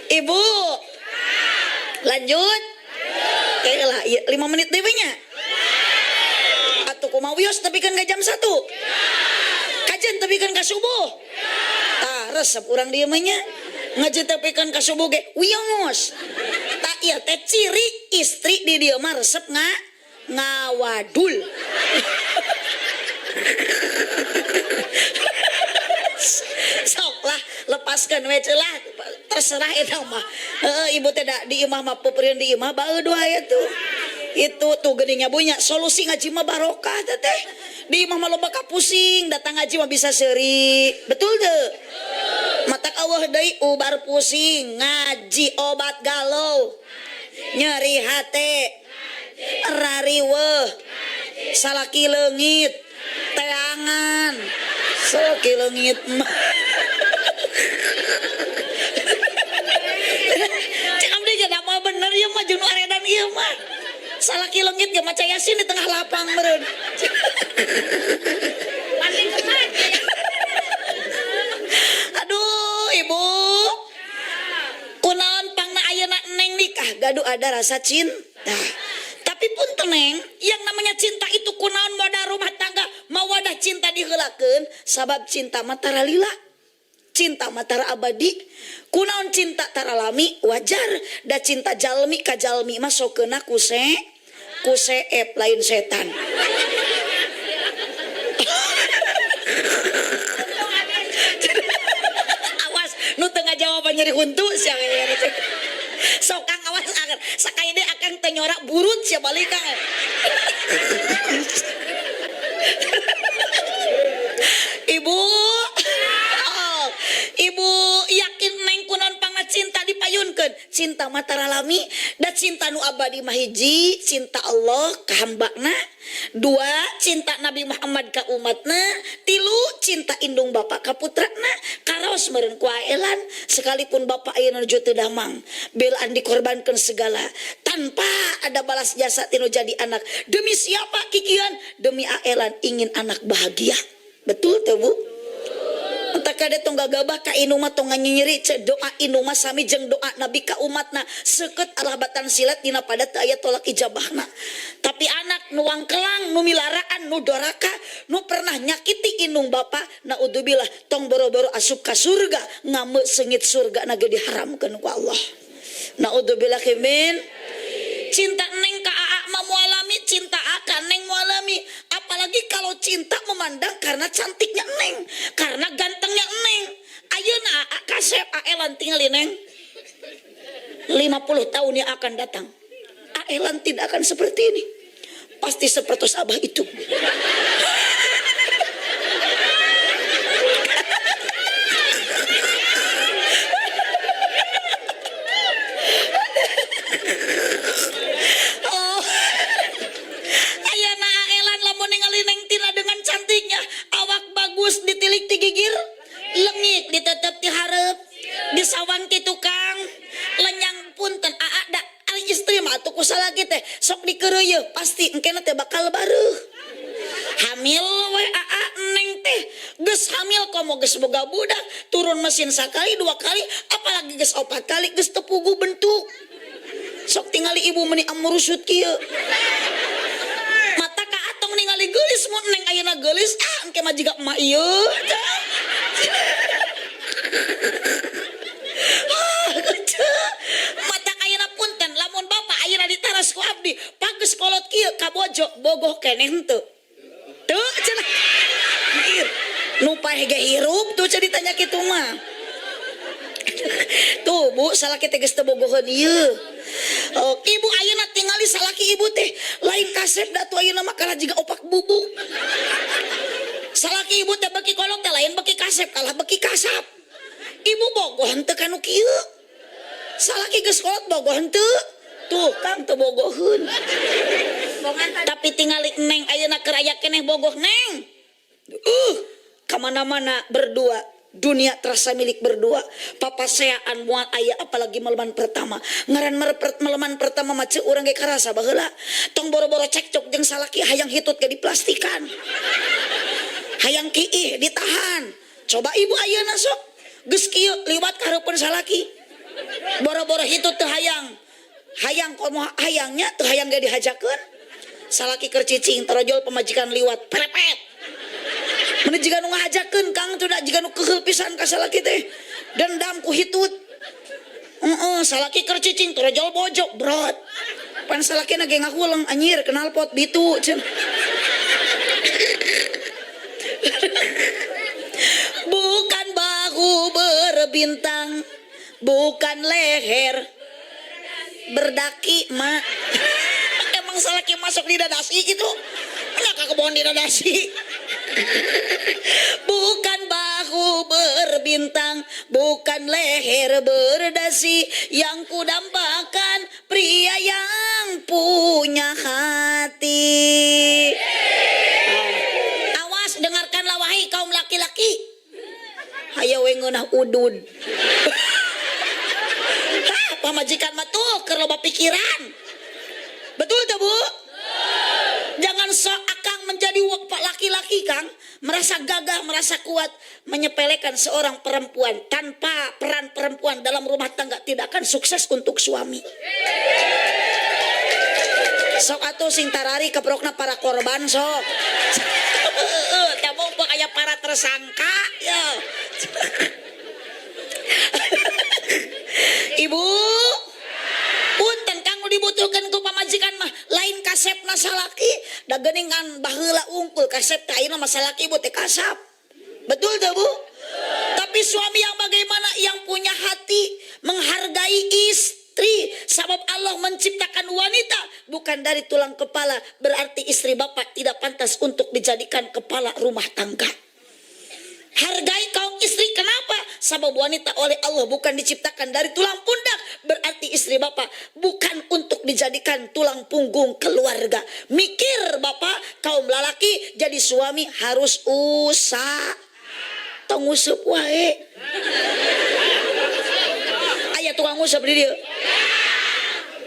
Ibu, lanjut. Kayak lah, iya, 5 menit deui nya. Atuh kumaha wios tapi kan jam 1. Kajen tapi kan ka subuh. Tah resep urang dieu mah nya. Ngaji tapi kan ka subuh ge wios. Tah ieu teh ciri istri di dieu mah resep ngawadul. Sok Sok lah, lepaskan we lah, terserah eta mah. Heeh, ibu teh da di imah mah peupeurieun di imah baeud wae tuh. Itu tuh geuning nya solusi ngaji mah barokah teh teh. Di imah mah loba kapusing, datang ngaji mah bisa seuri. Betul teu? Matak Allah deui ubar pusing, ngaji obat galau. Nyeri hate, rariweuh, salaki leungit, teangan, salaki leungit mah. Cek abdi jadi mah bener ieu mah jeung nu aredan ieu mah. Salaki leungit ge maca Yasin di tengah lapang meureun. Aduh, ibu. Kunaon pangna ayeuna neng nikah gaduh ada rasa cinta. Tapi pun neng, yang namanya cinta itu kunaon wadah rumah tangga mawadah cinta diheulakeun sabab cinta mah tara lila. Cinta mah tara abadi. Kunaon cinta tara lami wajar da cinta jalmi ka jalmi mah sokeuna ku seep lain setan. Awas nu teu ngajawab nyeri huntu sia. Sok kang awas akang sakali deui akang teu nyorak burut sia balik kang. Ibu, oh, ibu yakin neng kunaon pangna cinta dipayunkeun. Cinta mah tara lami da cinta nu abadi mah hiji, cinta Allah ka hambana, dua cinta Nabi Muhammad ka umatna, tilu cinta indung bapak ka putrana. Karaos meureun ku aelan sekalipun bapak ayeuna nuju teu damang, belaan dikorbankeun segala tanpa ada balas jasa tinu jadi anak. Demi siapa kikian? Demi aelan ingin anak bahagia. Betul teu Bu? Entah kade tong gagabah ka indung mah tong nyinyiri ce doa indung mah sami jeung doa Nabi ka umatna seukeut alah batan silat dina pada teu aya tolak ijabahna. Tapi anak nu wangkelang, nu milaraan, nu doraka, nu pernah nyakiti indung bapa, naudzubillah tong boro-boro asup ka surga, ngame seungit surga na ge diharamkeun ku Allah. Naudzubillah min. Cinta neng ka aa mah mualami, cinta aka neng mualami. Apalagi kalau cinta memandang karena cantiknya neng, karena gantengnya neng. Ayeuna aa kasep aelan tingali neng. 50 tahun yang akan datang, aelan tidak akan seperti ini. Pasti seperti abah itu. Oh. Ayeuna aelan lamun ningali neng Tina dengan cantiknya, awak bagus ditilik ti gigir, lengik ditetep ti hareup, disawang ti tukang, lenyang punten aa da ari istri mah atuh ku salaki teh sok dikeureuyeun pasti engkena teh bakal bareuh. Hamil we aa neng teh geus hamil komo geus boga budak, turun mesin sakali dua kali, apalagi geus opat kali geus teu puguh bentuk. Sok tingali ibu meni amurusut kieu. Mata ka atong ningali geulis mun neng ayeuna geulis ah engke mah jiga emak ieu. Ah, mata ayeuna punten lamun bapak ayeuna ditaras ku abdi pageus kolot kieu ka bojo bogoh keneh henteu. Teu cenah. Nu paeh ge hirup tuh cenah ditanya kitu mah. Tuh Bu, salaki teh geus teu bogoheun ieu. Oh, ibu ayeuna tingali salaki ibu teh lain kasep da tuh ayeuna mah kalah jiga opak bubuk. Salaki ibu teh beki kolot teh lain beki kasep kalah beki kasap. Ibu bogoh henteu ka nu kieu. Salaki geus kolot bogoh henteu. Tuh Kang teu bogoheun. Tapi tingali neng ayeuna keur aya keneh bogoh neng. Kamana-mana berdua. Dunia terasa milik berdua. Papaseaan moal aya apalagi maleman pertama. Ngaran maleman pertama mah ceu urang ge karasa baheula. Tong boro-boro cekcok jeung salaki hayang hitut ge diplastikan. Hayang kiih ditahan. Coba ibu ayeuna sok geus kieu liwat ka hareupeun salaki. Boro-boro hitut teu hayang. Hayang komo hayangnya teu hayang ge dihajakeun. Salaki keur cicing tarojol pamajikan liwat perepet. Mun jiga nu ngahajakeun Kang teu da jiga nu keuheul pisan ka salaki teh. Dendam ku hitut. Heeh, salaki keur cicing tarojol bojo brot. Pan salakina ge ngahuleng anjir knalpot bitu cenah. Bukan bahu Berbintang, bukan leher berdaki. Mak, emang salaki masuk di dadasi gitu? Enggak ke kebon di dadasi. Bukan bahu berbintang, bukan leher berdasi, yang kudambakan pria yang punya hati. Awas, dengarkanlah wahai kaum laki-laki. Hayo we ngeunah udud. Hah, pamajikan mah tuh keur loba pikiran. Betul tuh, Bu? Jangan sok akang menjadi pak laki-laki, Kang, merasa gagah, merasa kuat, menyepelekan seorang perempuan. Tanpa peran perempuan dalam rumah tangga tidak akan sukses untuk suami. Sok atuh sing tarari keprokna para korban sok. Tamu kayak para tersangka ya. Ibu, punten kang, dibutuhkan ku pamajikan mah lain kasepna salaki. Da geuningan baheula unggul kasep teh, ayeuna mah salaki, Ibu, teh kasap. Betul tuh, Bu? Tapi suami yang bagaimana? Yang punya hati menghargai istri. Sebab Allah menciptakan wanita bukan dari tulang kepala, berarti istri bapak tidak pantas untuk dijadikan kepala rumah tangga. Hargai kaum istri. Kenapa? Sebab wanita oleh Allah bukan diciptakan dari tulang pundak. Berarti istri bapak bukan untuk dijadikan tulang punggung keluarga. Mikir bapak, kaum lalaki jadi suami harus usaha. Tong nguseup wae. Aya tukang nguseup di dieu.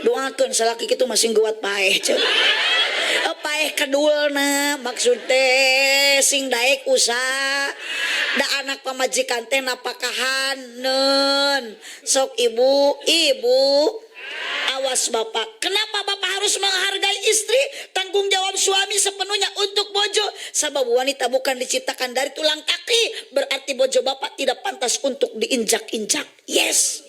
Doakeun salaki kitu masih guat paeh ceuk. Eh, paeh kedulna maksud teh sing daek usaha. Da anak pamajikan teh napakahan neun. Sok ibu, ibu awas bapak. Kenapa bapak harus menghargai istri? Tanggung jawab suami sepenuhnya untuk bojo. Sebab wanita bukan diciptakan dari tulang kaki. Berarti bojo bapak tidak pantas untuk diinjak-injak. Yes.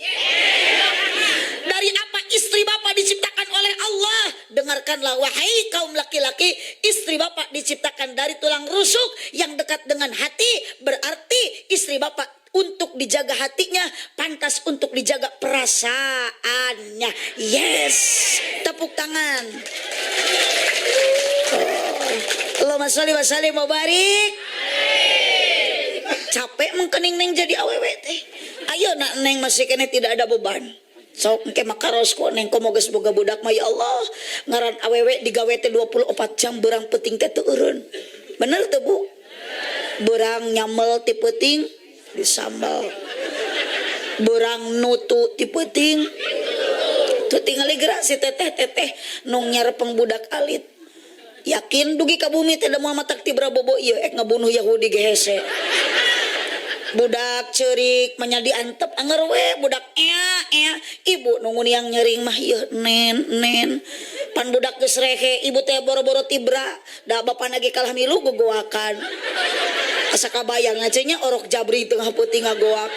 Dari apa istri bapak diciptakan oleh Allah? Dengarkanlah wahai kaum laki-laki, istri bapak diciptakan dari tulang rusuk yang dekat dengan hati. Berarti istri bapak untuk dijaga hatinya, pantas untuk dijaga perasaannya. Yes, tepuk tangan. Oh. Allahumma sholli wa sallim wa barik. Capek mengkening neng jadi awewe teh. Ayo nak, neng masih kene tidak ada beban. Sok engke makaros ku neng, komo geus boga budak mah, ya Allah, ngaran awewe digawe teh 24 jam, beurang peuting teh teu eureun. Bener teu, Bu? Beurang nyamel ti peuting disambal. Beurang nutu ti peuting. Tuh tingali gerak si teteh-teteh nu nyarepeng budak alit. Yakin dugi ka bumi teh da moal matak tibra bobo ieu, ek ngabunuh Yahudi ge hese. Budak ceurik manya diantep anger we, budak ea ea, ibu nunggu yang nyering mah ieu nen nen. Pan budak geus rehe, ibu teh boro-boro tibra, da bapana ge kalah milu gogoakan. Asa kabayang nya orok jabri tengah peuting ngagoak.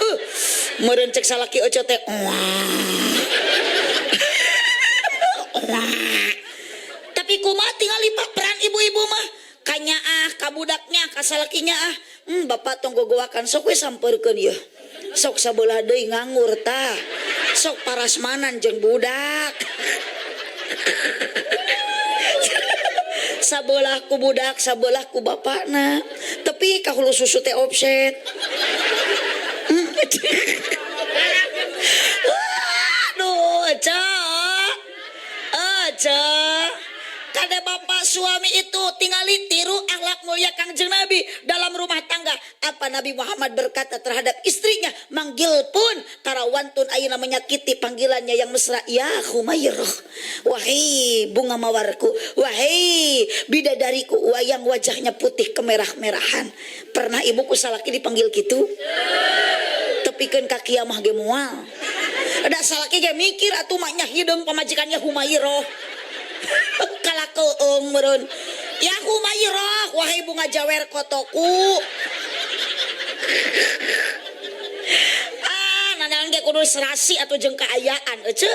Meureun cek salaki oco teh wah. Wah. Tapi kumaha tingali pak peran ibu-ibu mah? Kanyaah ka budaknya, ka salakinya ah. Bapak tong gogoakan, sok we sampeurkeun ieu. Sok sabelah deui nganggur tah. Sok parasmanan jeung budak. Sabelah ku budak, sabelah ku bapakna. Tapi ka hulu susu teh offset. Aduh, Aca. Aca. Kade bapak suami itu tingali tiru akhlak mulia Kangjeng Nabi dalam rumah tangga. Apa Nabi Muhammad berkata terhadap istrinya? Manggil pun karawantun ayeuna menyakiti panggilannya yang mesra. Ya Humairah, wahai bunga mawarku, wahai bidadariku, wayang wajahnya putih kemerah-merahan. Pernah ibuku salaki dipanggil gitu? Tepikeun ka kiamah ge moal. Da salaki ge mikir atuh maknya hideung pamajikannya Humairah. Kalah keung meureun. Ya Humairah, wahai bunga jawer kotoku. Ah, nanaon ge kudu serasi atuh jeung kaayaan ece.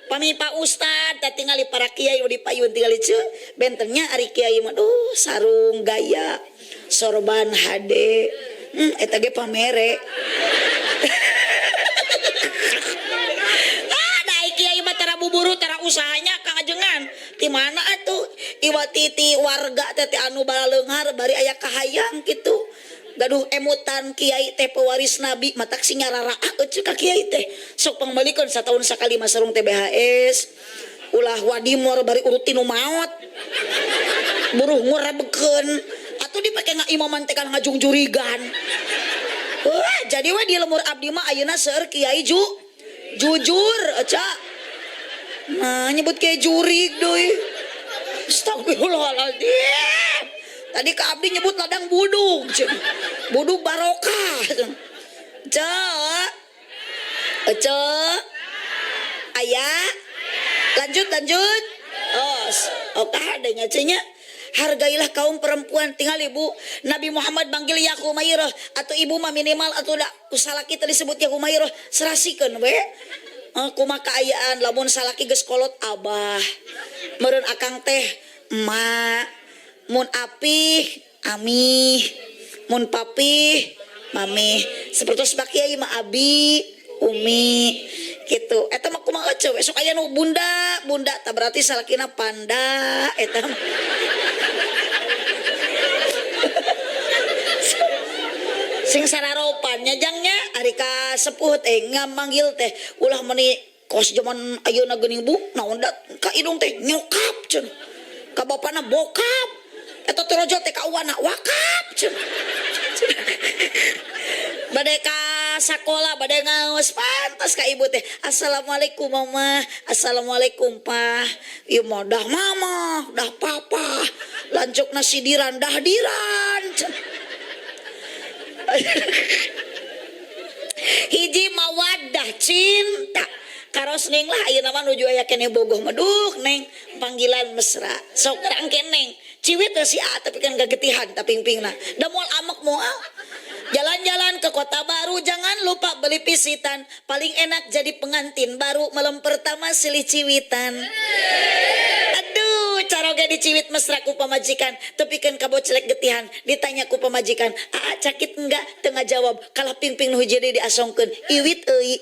Pami Pak Ustad teh tingali para kiai di payun tingali ce. Bentennya ari kiai mah duh sarung gaya, sorban HD. Eta ge pamere. Usahanya Kang Ajengan di mana atuh iwa titi warga teh teh anu balaleunghar bari aya kahayang kitu gaduh emutan kiai teh pewaris nabi, matak sing nyararaah euceu ka kiai teh. Sok pangbalikeun sataun sakali mah sarung TBHS, ulah wadimor bari urutin nu maot, buruh ngurebekeun atuh dipake ngaimaman teh kan ngajungjurigan. Wah, jadi we di lemur abdi mah ayeuna seueur kiai jujur eca. Nah, nyebut kiai jurig deui. Astagfirullahaladzim. Tadi ke abdi nyebut ladang budug cenah. Budug barokah. Ca. Ece. Aya. Lanjut, lanjut. Oh, oh adanya cenah. Hargailah kaum perempuan. Tinggal ibu Nabi Muhammad manggil ya Humairah atau ibu mah minimal atau da salaki tadi disebut ya Humairah, serasikeun we. Kumaha kaayaan lamun salaki geus kolot abah, meureun akang teh emak, mun apih amih, mun papih mami, seperti Pak Kiai mah abi, umi gitu. Eta mah kumaha ece we, sok aya nu bunda bunda tak berarti salakina panda eta mah. Sing sararopan nya jangnya ari ka sepuh teh ngamanggil teh ulah meuni kos jaman ayeuna geuning bu naon da ka indung teh nyokap cenah, ka bapana bokap, eta teh rojo teh ka uwana wakap cenah. Bade ka sakola bade ngaos pantas ka ibu teh assalamualaikum mama, assalamualaikum pa, ieu mah dah mama dah papa, lanjutna sidiran dah diran cenah. Hiji mawaddah cinta karos neng lah ayeuna mah nuju aya keneh bogoh meduk neng panggilan mesra sok rangke neng ciwit teh si A tapi kan gagetihan tapingpingna da moal amek moal. Jalan-jalan ke kota baru jangan lupa beli pisitan, paling enak jadi pengantin baru malam pertama silih ciwitan. Aduh, caroge diciwit mesra ku pamajikan, tepikeun ka bocelek getihan, ditanya ku pamajikan, "Aa cakit enggak?" Teu ngajawab, kalah pingping nu hiji deui diasongkeun, iwit euy.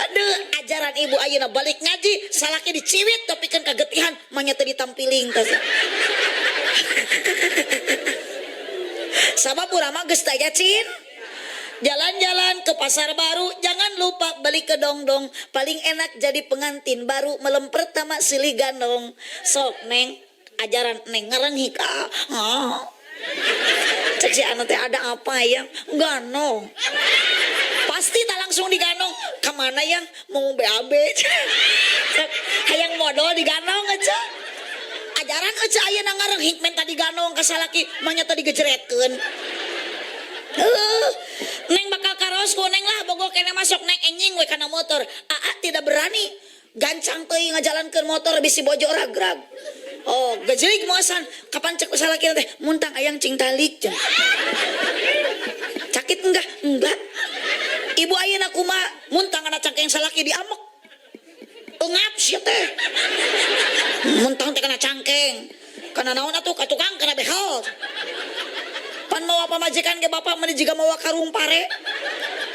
Aduh, ajaran ibu ayeuna balik ngaji, salaki diciwit tepikeun ka getihan, manya teu ditampiling teh. Sabab urang mah geus taya cin. Jalan-jalan ke pasar baru, jangan lupa beli ke dongdong, paling enak jadi pengantin baru malam pertama silih gandong. Sok neng, ajaran neng ngarenghi ka. Ah. Cek si anu teh ada apa yang ganong? Pasti tak langsung diganong. Kemana yang mau BAB? Sok, hayang modal diganong aja. Ajaran aja ayeuna ngarenghi menta diganong ka salaki, manya tadi digejeretkeun. Neng bakal karos ku neng lah bogo kene masuk neng enjing we kana motor. Aa tidak berani gancang teuing ngajalankeun motor bisi bojo ragrag. Oh, gejelig moasan kapan cek salaki teh muntang ayang cing talik cenah. Cakit enggak? Enggak. Ibu ayeuna kumaha muntang kana cangkeng salaki diamek. Engap sia teh. Muntang teh kana cangkeng. Kana naon atuh ka tukang kana behel. Pan mawa pamajikan ge bapak meni jiga mawa karung pare.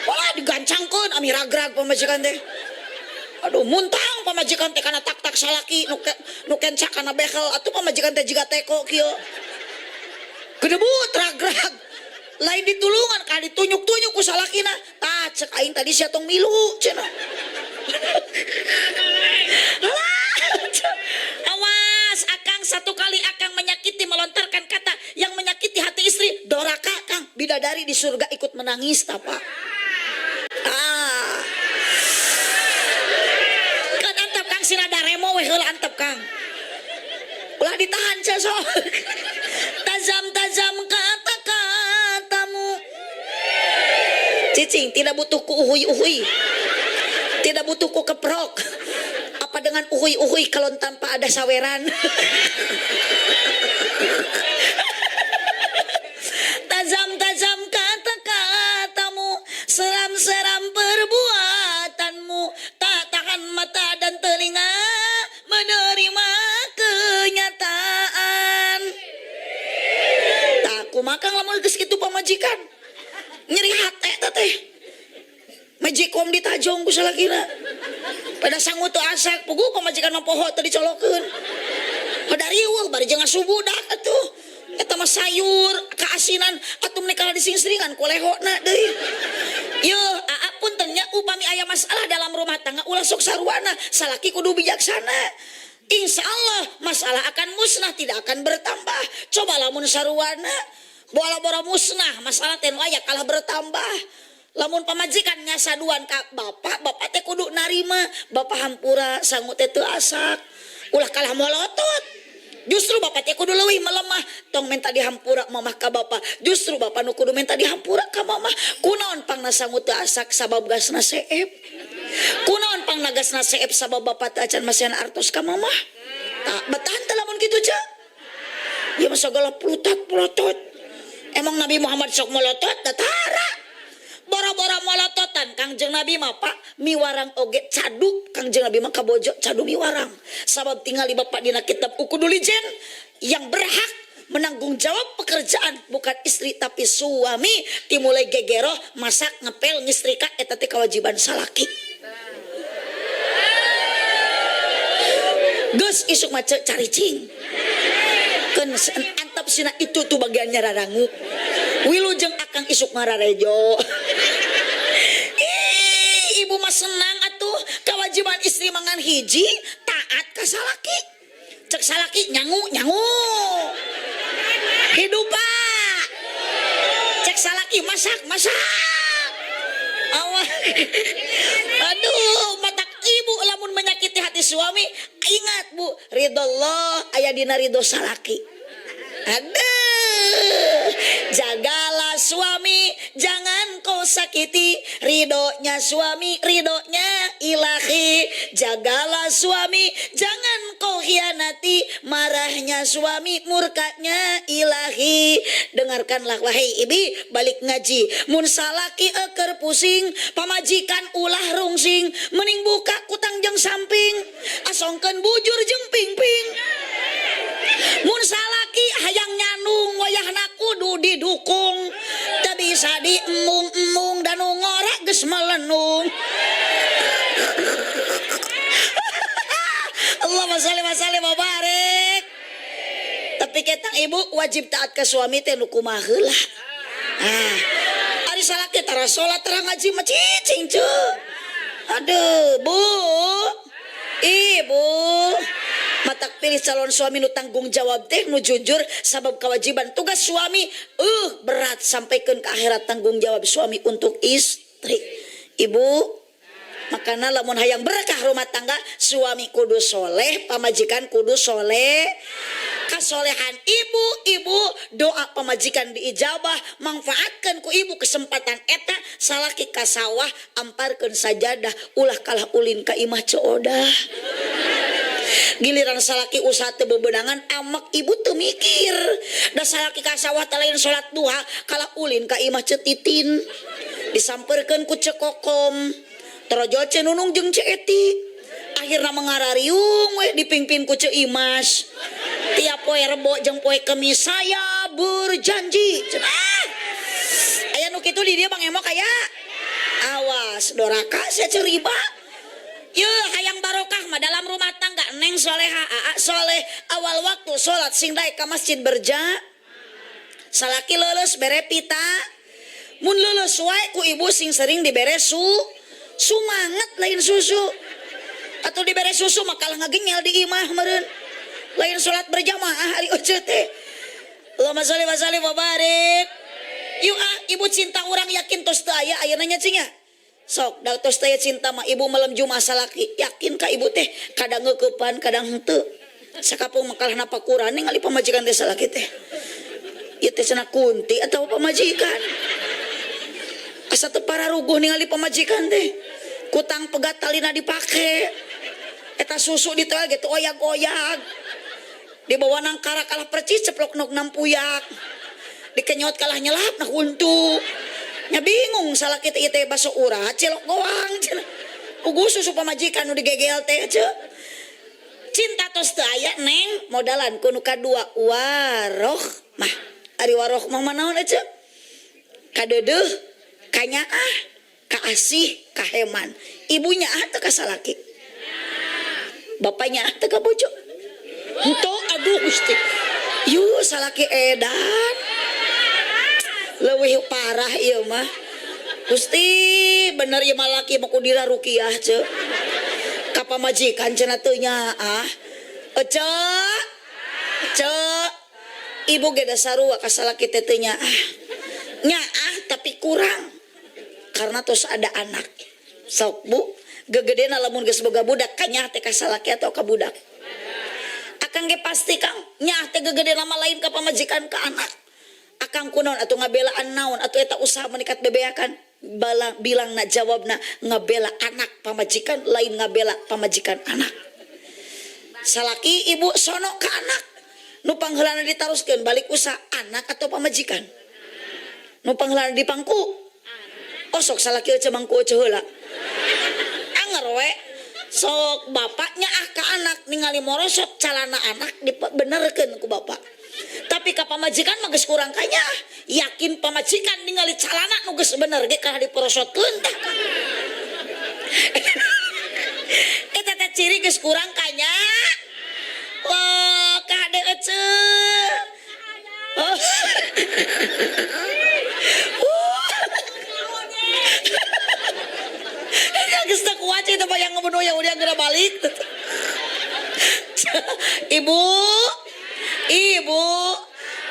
Wah digancangkeun ami ragrag pamajikan teh. Aduh muntang pamajikan teh kana tak-tak salaki nu kenca kana behel atuh pamajikan teh jiga teko kieu. Gedebut ragrag. Lain ditulungan ka ditunyuk-tunyuk ku salakina. Tah cek aing tadi sia tong milu cenah. Alah, awas akang satu kali akang menyakiti melontarkan kata yang menyakiti hati istri, doraka kang, bidadari di surga ikut menangis tapa. Ah. Kan antep kang sinada remo we heula antep kang. Ulah ditahan sia sok. Tajam-tajam kata-katamu. Cicing tidak butuh ku uhuy-uhuy. Tidak butuh ku keprok. Apa dengan uhuy-uhuy kalau tanpa ada saweran? Tajam-tajam kata-katamu, seram-seram perbuatanmu, tak tahan mata dan telinga menerima kenyataan. Tak kumaha lamun geus kitu pamajikan. Nyeri hate teh teh. Magicom ditajong ku salakina. Pada sangu teu asak, puguh pamajikan mah poho teu dicolokeun. Pada riweuh bari jeung ngasubudak atuh. Eta mah sayur kaasinan atuh meni kalah disingsringan ku lehona deui. Yeuh, aa punten nya upami aya masalah dalam rumah tangga ulah sok saruana, salaki kudu bijaksana. Insya Allah masalah akan musnah, tidak akan bertambah. Coba lamun saruana, bola-bola musnah, masalah teh nu aya kalah bertambah. Lamun pamajikan ngasaduan ka bapak, bapak teh kudu narima, bapak hampura sangu teh teu asak. Ulah kalah molotot. Justru bapak teh kudu leuwih melemah, tong minta dihampura mamah ka bapak. Justru bapak nu kudu minta dihampura ka mamah. Kunaon pangna sangu teu asak sabab gasna seep. Kunaon pangna gasna seep sabab bapak teh acan masihan artos ka mamah. Tak betahan teh lamun kitu ceu. Ya mah sagala plutat plotot. Emang Nabi Muhammad sok molotot da tara. Boro-boro molototan Kangjeng Nabi mah Pak miwarang oge cadu Kangjeng Nabi mah kabojo cadu miwarang. Sabab tingali bapak dina kitab Uqudul Lijen yang berhak menanggung jawab pekerjaan bukan istri tapi suami, dimulai gegeroh masak ngepel ngistrika eta teh kewajiban salaki. Geus isuk mah ceu caricing. Keun antep sina itu tuh bagiannya rarangu. Wilujeng akang isuk ngararejo. Ih, ibu mah senang atuh kewajiban istri mangan hiji taat ka salaki. Cek salaki nyangu nyangu. Hidup Pak. Cek salaki masak masak. Awas. Aduh, matak ibu lamun menyakiti hati suami, ingat Bu, ridho Allah aya dina ridho salaki. Aduh, jagalah suami, jangan kau sakiti. Ridhonya suami, ridhonya ilahi. Jagalah suami, jangan kau khianati. Marahnya suami, murkanya ilahi. Dengarkanlah wahai ibi, balik ngaji. Mun salaki eker pusing, pamajikan ulah rungsing. Mending buka kutang jeung samping, asongkeun bujur jeung pingping. Mun salaki hayang nyanung wayahna kudu didukung. Teu bisa diembung-embung dan nu ngora geus melenung. Allahumma sholli wa sallim wa barik. Tapi ketang ibu wajib taat ke suami teh nu kumaha heula. Ah, ari salaki tara salat tara ngaji mah cicing ceu. Aduh, Bu. Ibu. Matak pilih calon suami nu tanggung jawab teh nu jujur sabab kewajiban tugas suami berat sampaikan ke akhirat tanggung jawab suami untuk istri. Ibu, makana lamun hayang berkah rumah tangga suami kudu soleh, pamajikan kudu soleh. Kasolehan ibu, ibu doa pamajikan diijabah, manfaatkan ku ibu kesempatan eta salaki ka sawah amparkeun sajadah ulah kalah ulin ka imah Ceu Odah. Giliran salaki usaha teu bebenangan amak ibu teu mikir. Da salaki ka sawah teh lain salat duha kalah ulin ka imah Ceu Titin. Disampeurkeun ku Ceu Kokom. Torojol Ceu Nunung jeung Ceu Eti. Akhirna mengarariung we dipingpin ku Ceu Imas. Tiap poe Rebo jeung poe Kemis saya berjanji. Ah! Aya nu kitu di dieu Bang Emok aya. Awas doraka sia ceu riba. Yeuh hayang barokah mah dalam rumah tangga neng soleha aa soleh awal waktu salat sing daek ka masjid berja. Salaki leuleus bere pita. Mun leuleus wae ku ibu sing sering dibere sumanget lain susu. Atau dibere susu mah kalah ngagenyel di imah meureun. Lain salat berjamaah ari oce teh. Allahumma sholli wa sallim wa barik. Yuk ah, ibu cinta urang yakin tos teu aya ayeuna nya cing nya. Sok da tos teu aya cinta mah ibu malam Jumat salaki yakin ka ibu teh kadang ngeukepan kadang henteu. Sakapung mah kalah napakuran ningali pamajikan teh salaki teh. Ieu teh cenah kunti atawa pamajikan. Asa teu pararuguh ningali pamajikan teh. Kutang pegat talina dipake. Eta susu ditoel ge teu oyag-oyag. Dibawa nang karak kalah percis ceplok nok nampuyak. Dikenyot kalah nyelap nah huntu. Nya bingung salaki teh ieu teh baso urat cilok goang cenah. Puguh susu pamajikan nu digegel teh ceu. Cinta tos teu aya neng modalan ku nu kadua waroh mah. Ari waroh mah manaon ceu? Kadeudeuh, kanyaah, kaasih, kaheman. Ibunya ah teu ka salaki. Bapaknya teu ka bojo? Henteu, aduh Gusti. Yuh, salaki edan. Leuwih parah ieu mah. Gusti, bener ieu mah laki mah kudira rukiah ceu. Ka pamajikan cenah teu nyaah. Ece. Ceu. Ibu ge da sarua ka salaki teh teu nyaah. Nyaah tapi kurang. Karena tos ada anak. Sok Bu, gegedena lamun geus boga budak kanyah teh ka salaki atau ka budak? Akang ge pasti Kang, nyaah teh gegedena mah lain ka pamajikan, ka anak. Akang kunaon atuh ngabelaan naon atuh eta usaha menikat bebeakan? Balang bilangna jawabna ngabela anak pamajikan lain ngabela pamajikan anak. Salaki ibu sono ka anak. Nu pangheulana ditaroskeun balik usaha anak atau pamajikan? Nu pangheulana dipangku? Osok salaki euceu mangku euceu heula. Anger we. Sok bapak nyaah ka anak ningali morosot calana anak dibenerkeun ku bapak. Tapi ka pamajikan mah geus kurang kanya. Yakin pamajikan ningali calana nu geus bener ge kalah diporosotkeun tah. Eta teh ciri geus kurang kanya. Wah, kade eceu. Oh. Geus teu kuat itu mah yang ngebunuh yang udah geura balik. Ibu, ibu,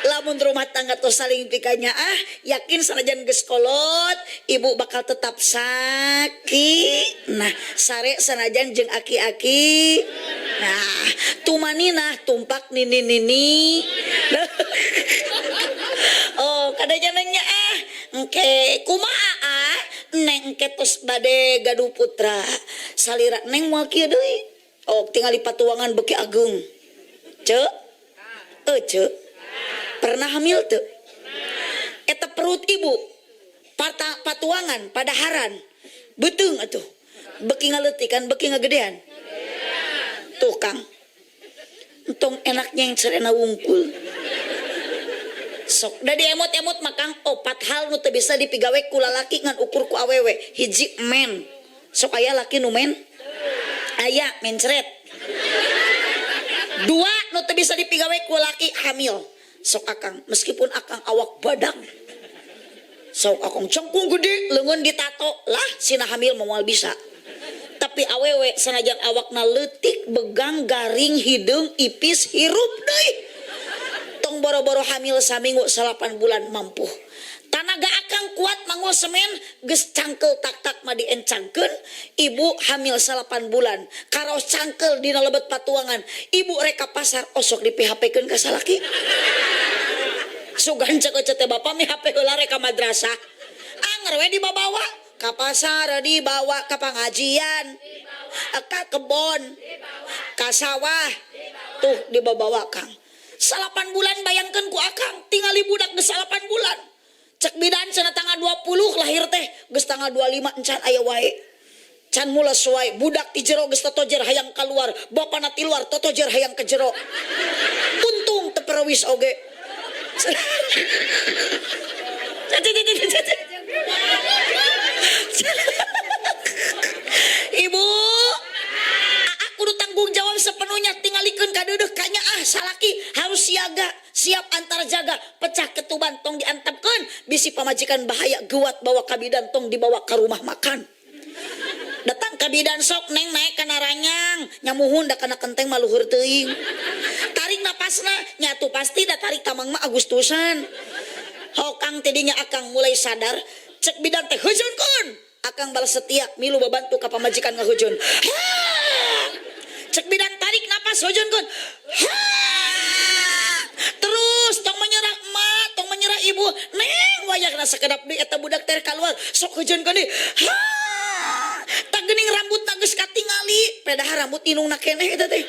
lamun rumah tangga tuh saling pikanya ah, yakin sanajan geus kolot, ibu bakal tetap sakit. Nah, sare sanajan jeung aki-aki. Nah, tumanina tumpak nini-nini. Oh, kadanya nanya ah, engke kumaha ah, neng engke tos bade gaduh putra. Salira neng moal kieu deui. Oh, tingali patuangan beuki ageung. Ceu? Ceu. Pernah hamil teu? Eta perut ibu patuangan padaharan beuteung atuh. Beuki ngaleutikan, beuki ngagedean. Tuh Kang. Entong enak nyeng serena wungkul. Sok da diemot-emot mah Kang, opat hal nu teu bisa dipigawe ku lalaki ngan ukur ku awewe. Hiji men. Sok aya laki nu men? Aya mencret. Dua nu teu bisa dipigawe ku laki hamil. Sok akang, meskipun akang awak badak. Sok akang cengkung gede, leungeun ditato lah sina hamil moal bisa. Tapi awewe sanajan awakna leutik, begang, garing, hideung, ipis, hirup deui. Tong boro-boro hamil saminggu 8 bulan mampu. Tanaga akang kuat manggul semen geus cangkel tak-tak mah diencangkeun. Ibu hamil 8 bulan karaos cangkel dina lebet patuangan. Ibu rek ka pasar osok di P H P-keun ka salaki. Sugan cek ece teh bapa mi HP heula rek ka madrasah. Anger we dibabawa ka pasar, dibawa ka pangajian, ka kebon, ka sawah, tuh dibabawa Kang. 8 bulan bayangkeun ku akang, tingali budak geus 8 bulan. Cek bidan cenah tanggal 20 lahir teh, geus tanggal 25 encan aya wae. Can mules wae, budak ti jero geus totojer hayang kaluar, bapana ti luar totojer hayang ke jero. Untung teu perewis oge. Ibu, aku kudu tanggung jawab sepenuhnya, tingalikeun ka deudeuh ka nyaah salaki harus siaga, siap antar jaga, pecah ketuban tong diantepkeun, bisi pamajikan bahaya geuwat bawa ka bidan tong dibawa ka rumah makan. Datang ka bidan sok neng naik kana ranyang, nyamuhun da kana kenteng mah luhur teuing. Tarik napasna, nyatu pasti da tarik tamang mah Agustusan. Hokang tidinya akang mulai sadar, cek bidan teh heujeunkeun. Akang balas setia milu babantu ka pamajikan ngahujeun. Ha! Cek bidan tarik napas heujeunkeun. Ha! Terus tong menyerah emak, tong menyerah ibu. Neng wayahna sakedap deui eta budak teh kaluar sok heujeunkeun deui. Ha! Tah geuning rambutna geus katingali, pedah rambut indungna keneh eta teh.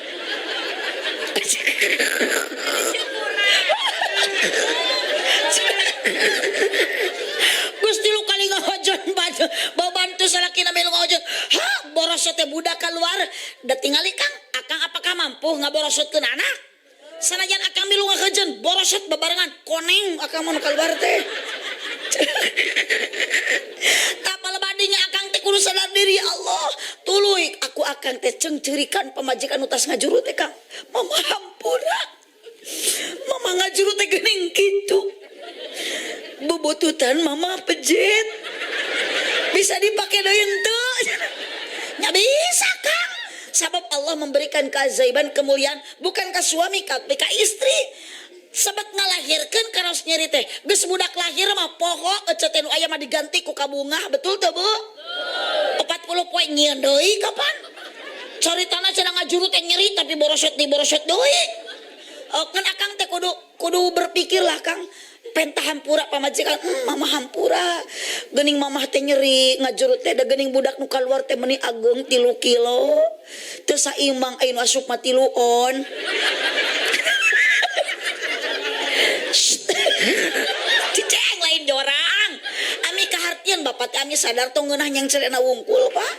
Gusti lu kali ngahojon babantu salakina milu ngahojon. Ha, borosot teh budak keluar, da tingali Kang, akang apakah mampu ngaborosotkeun anak? Sanajan akang milu ngahojon, borosot babarengan koneng akang mun keluar teh. Tapal badinya akang teh Kudu sadar diri ya Allah. Tuluy aku akan teh cengcerikan pamajikan nu tas ngajuru teh Kang. Mama hampura. Mama ngajuru teh geuning kitu. Bubututan mama pejet. Bisa dipake deui henteu? Nya bisa Kang. Sabab Allah memberikan keajaiban kemuliaan bukan ke suami tapi ke istri. Sebab ngalahirkeun karaos nyeri teh. Geus budak lahir mah poho ece teh nu aya mah diganti ku kabungah, betul teu Bu? 40 poe nyieun deui kapan? Caritana cenah ngajuru teh nyeri tapi borosot di borosot deui. Kan akang teh kudu kudu berpikir lah Kang. Penta hampura pamajikan, mama hampura. Geuning mamah teh nyeri ngajuru teh da geuning budak nu kaluar teh meuni ageung 3 kilo. Teu saimbang aya nu asup mah 3 on. Ciceng lain jorang. Ami kahartian bapak teh ami sadar tong ngeunah nyengcerena wungkul Pak.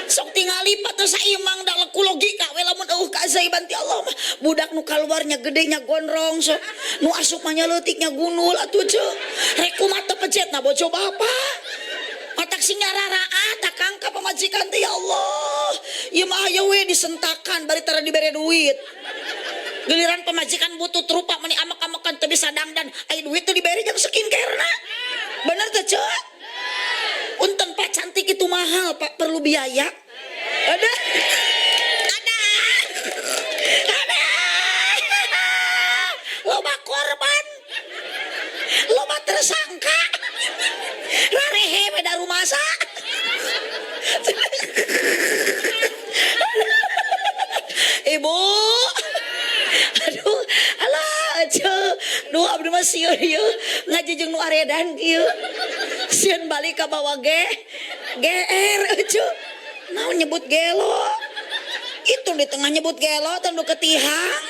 Sok tingali Pak teu saimbang da ku logika we lamun eueuh kaajaiban ti Allah mah. Budak nu kaluarnya gedenya gondrong sok. Nu asup mah nya leutiknya gundul atuh ceu. Rek kumaha teu pejetna bojo bapak. Matak sing nyararaat akang ka pamajikan teh ya Allah. Ieu mah aya we disentakan bari tara dibere duit. Giliran pamajikan butuh rupa meni amek-amekan teu bisa dangdan aya duit teu dibere jeung skincare-na. Bener teu ceu? Punten Pak, cantik itu mahal Pak, perlu biaya. Ada. Ada. Ada. Loba korban. Loba tersangka. Rarehe beda rumasa. Ibu. Aduh, alah ceu. Duh abdi mah sieun ieu ngaji jeung nu aredan kieu. Sieun balik ka bawa ge GR ceu. Naon nyebut gelo? Itu di tengah nyebut gelo teh nu ketihang.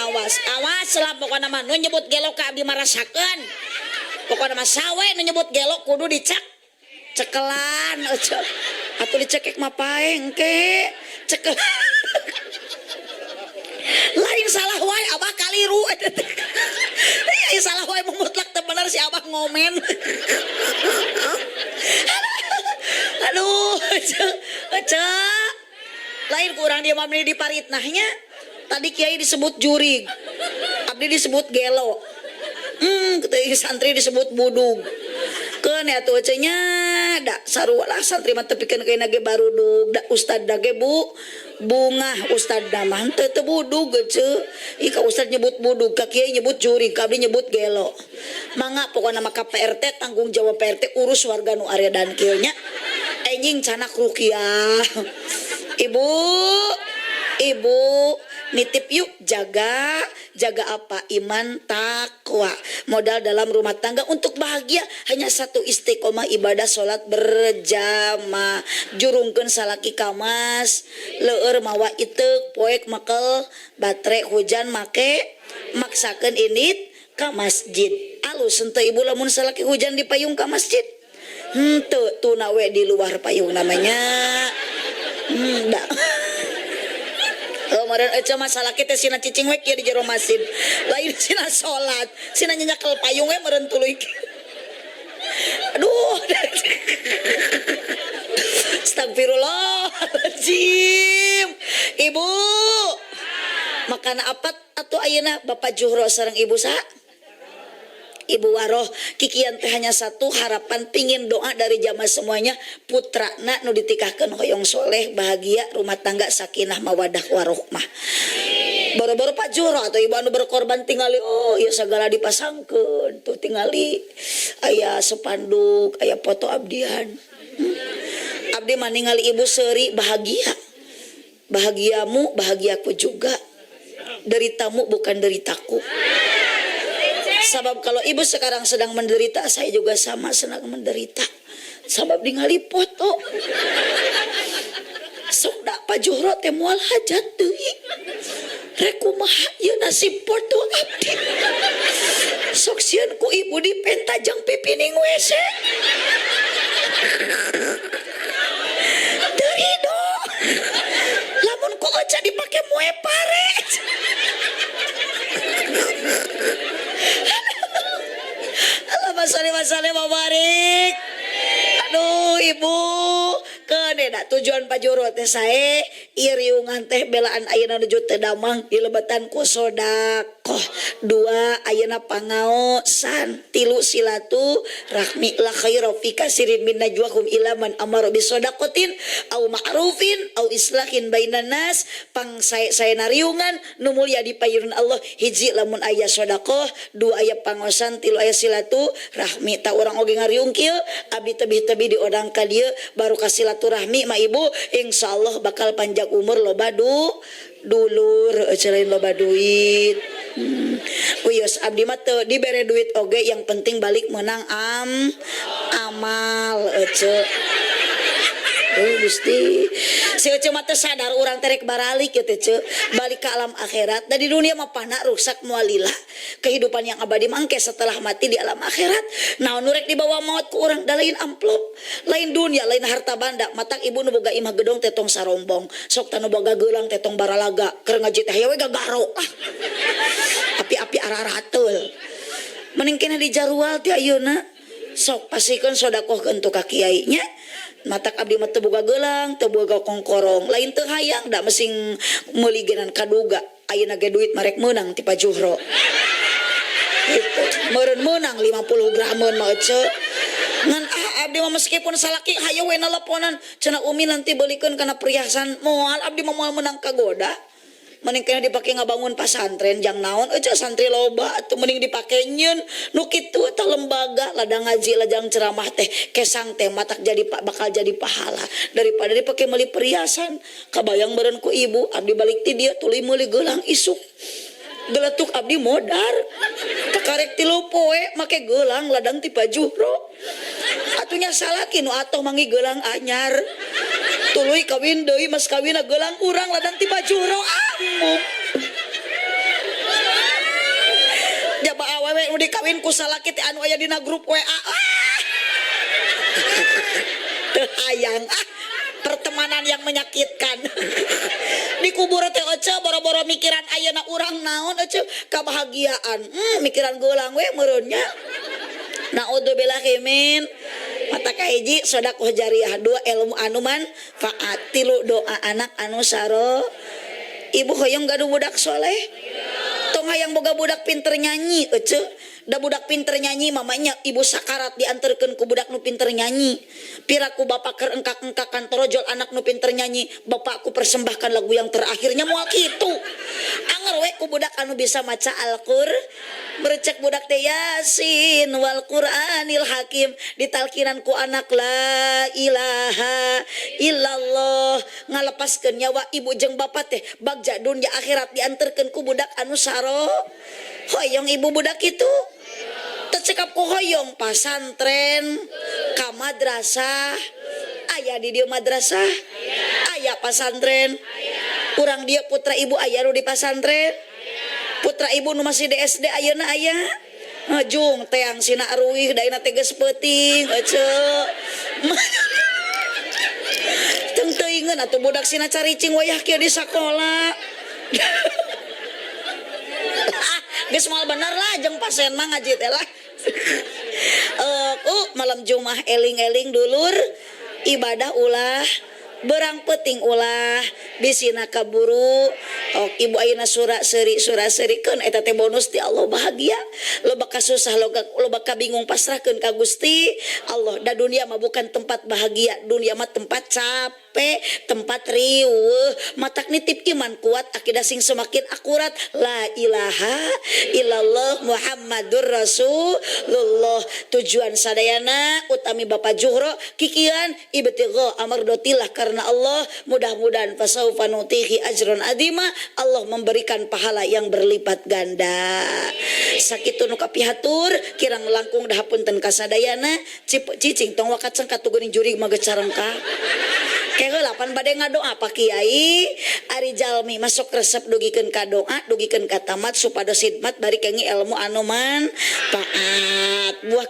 Awas, awas lah pokona mah nu nyebut gelo ka abdi marasakeun. Pokona mah sawe nu nyebut gelo kudu dicek cekelan ceu. Atuh dicekek mah pae engke. Cekel. Lain salah wae abah kaliru eta teh. Iya salah wae mutlak teu bener si abah ngomen. Aduh, ceu. Lain kurang dia mah di paritnahnya. Tadi kiai disebut jurig. Abdi disebut gelo. Santri disebut budug. Keun atuh ece nya da sarua lah santri mah tepikeun kaina ge barudug da ustad da ge bu bungah ustad da mah teu teu budug ece. Ih ka ustad nyebut budug, ka kiai nyebut jurig, ka abdi nyebut gelo. Mangga pokona mah ka PRT tanggung jawab PRT urus warga nu area dan kieu nya. Enjing canak rukiah. Ibu, ibu nitip yuk jaga, jaga apa? Iman, takwa. Modal dalam rumah tangga untuk bahagia hanya satu, istiqomah ibadah sholat berjamaah. Jurungkeun salaki kamas, leueur mawa iteuk, poek makel, baterai hujan make, maksakeun indit ka masjid. Alus henteu ibu lamun salaki hujan di payung ka masjid. Henteu tuna we di luar payung namanya. Dah. Kemarin ece masalah kita sina cicing we kieu di jero masjid. Lain sina salat, sina nyenyakel payung we meureun tuluy. Aduh. Astagfirullahaladzim. Ibu. Makan apa atau ayeuna Bapak Juhro sareng Ibu sa? Ibu Waroh, kikian teh hanya satu harapan, pingin doa dari jamaah semuanya, putrana nu ditikahkeun hoyong soleh, bahagia, rumah tangga sakinah mawadah warohmah. Boro-boro Pak Juhro atau ibu anu berkorban tingali, oh ya segala dipasangkeun, tuh tingali aya sepanduk, aya foto abdian. Abdi mah ningali ibu seuri bahagia. Bahagiamu, bahagiaku juga. Deritamu bukan deritaku. Sebab kalau ibu sekarang sedang menderita, saya juga sama sedang menderita. Sebab ningali foto. Sok da Pak Juhro teh moal hajat deui. Rek kumaha ieu nasib foto abdi. Sok sieun ku ibu dipenta jang pipining WC. Teu rido. Lamun ku oca dipake moe pare. Allahumma sholli wa sallim wa barik. Aduh ibu, Tujuan pajuro teh sae ieu riungan teh belaan ayeuna nuju teu damang dilebetan ku sodakoh. Dua ayeuna pangaosan, tilu silaturahmi la khaira fi kasirin min najwahum illa man amara bisodaqatin au ma'rufin au islahin bainan nas. Pang sae-saena riungan nu mulia di payun Allah hiji lamun aya sodakoh, dua aya pangaosan, tilu aya silaturahmi. Ta urang oge ngariung kieu abdi tebih-tebih di odang ka dieu baru ka silaturahmi ma ibu insyaallah bakal panjang umur loba dulur lain loba duit. Wios abdi mah teu dibere duit oge yang penting balik menang amal ece. Oh Gusti, si Ece mah teu sadar urang terek baralik ya teh ce, balik ke alam akhirat. Da di dunia mah pana rusak moal lila. Kehidupan yang abadi mangke setelah mati di alam akhirat. Naon nu rek dibawa maot ku urang da lain amplop, lain dunia, lain harta banda. Matak ibu nu boga imah gedong teh tong sarombong. Sok tah nu boga geulang teh tong baralaga. Keur ngaji teh we gagaro ah. Api-api ararateul. Mending kena di jarual ti ayeuna. Sok pasikeun sodakohkeun tu ka kiai nya. Matak abdi mah teu boga geulang, teu boga kongkorong, lain teu hayang da mesing meuli genan kaduga. Ayeuna ge duit marek meunang ti Pajuhro. Gitu. Meureun meunang 50 grameun mah ece. Ngan abdi mah meskipun salaki hayo we neleponan cenah umi nanti beulikeun kana perhiasan moal abdi mah moal meunang kagoda. Mending kena dipake ngabangun pasantren jang naon ece santri loba atuh mending dipake nyeun nu kitu tah lembaga ladang ngaji ladang ceramah teh kesang teh matak jadi bakal jadi pahala daripada dipake meuli perhiasan. Kabayang meureun ku ibu abdi balik ti dieu tuluy meuli geulang isuk geletuk abdi modar kakarek 3 poe make geulang ladang ti Pajuhro atunya salaki nu atoh mangi geulang anyar tuluy kawin deui mas kawinna geulang urang ladang ti Pajuhro amuk jaba awewe nu dikawin ku salaki teh anu aya dina grup WA ah. Teu hayang ah pertemanan yang menyakitkan. Dikubur teh ece boro-boro mikiran ayeuna urang naon ece kebahagiaan. Mikiran geulang we meureun nya. Naudzubillahi min mata kahiji sedekah jariah, dua ilmu anu manfaat, tilu doa anak anu saro. Ibu hoyong gaduh budak soleh. Tong hayang boga budak pinter nyanyi ece. Da budak pinter nyanyi mamanya ibu sakarat diantarkeun ku budak nu pinter nyanyi. Piraku bapak keur engkak-engkakan torojol anak nu pinter nyanyi, bapakku persembahkan lagu yang terakhirnya moal kitu. Anger we ku budak anu bisa maca Al-Qur, merecek budak teh Yasin wal Qur'anil Hakim ditalkinan ku anak la ilaha illallah ngalepaskeun nyawa ibu jeung bapak teh bagja dunia akhirat diantarkeun ku budak anu saro. Hoyong ibu budak itu tercekap ku hoyong pasantren ka madrasah aya di dieu madrasah aya pasantren urang dieu putra ibu aya nu di pasantren putra ibu nu masih di SD ayeuna aya ngejung teang sina aruih daina teh geus peuting ece teu teuingeun atuh budak sina caricing wayah kieu di sakola. Geus moal bener lah jeung pasien mah ngaji teh lah. Malam Jumat eling-eling dulur ibadah ulah berang peting ulah bisina kaburu. Ok, ibu ayeuna sura seuri sura seurikeun eta teh bonus ti Allah bahagia. Loba kasusah loba kabingung pasrahkeun ka Gusti Allah. Da dunia mah bukan tempat bahagia, dunia mah tempat capek, tempat riweuh. Matak nitip iman kuat akidah sing semakin akurat la ilaha illallah Muhammadur Rasulullah. Tujuan sadayana utami Bapak Juhro kikian ibtigha amardotillah karena Allah. Mudah-mudahan fasaufa nutihi ajron adima, Allah memberikan pahala yang berlipat ganda. Sakitu nu kapihatur kirang langkung dah punten kasadayana. Cicing tong wakat cengkat tuguning jurig mah gecarengka. Keheula pan bade ngadoa Pak Kiai ari jalmi masuk resep dugikeun ka doa dugikeun ka tamat supados hidmat bari kengi ilmu anu manfaat. Buah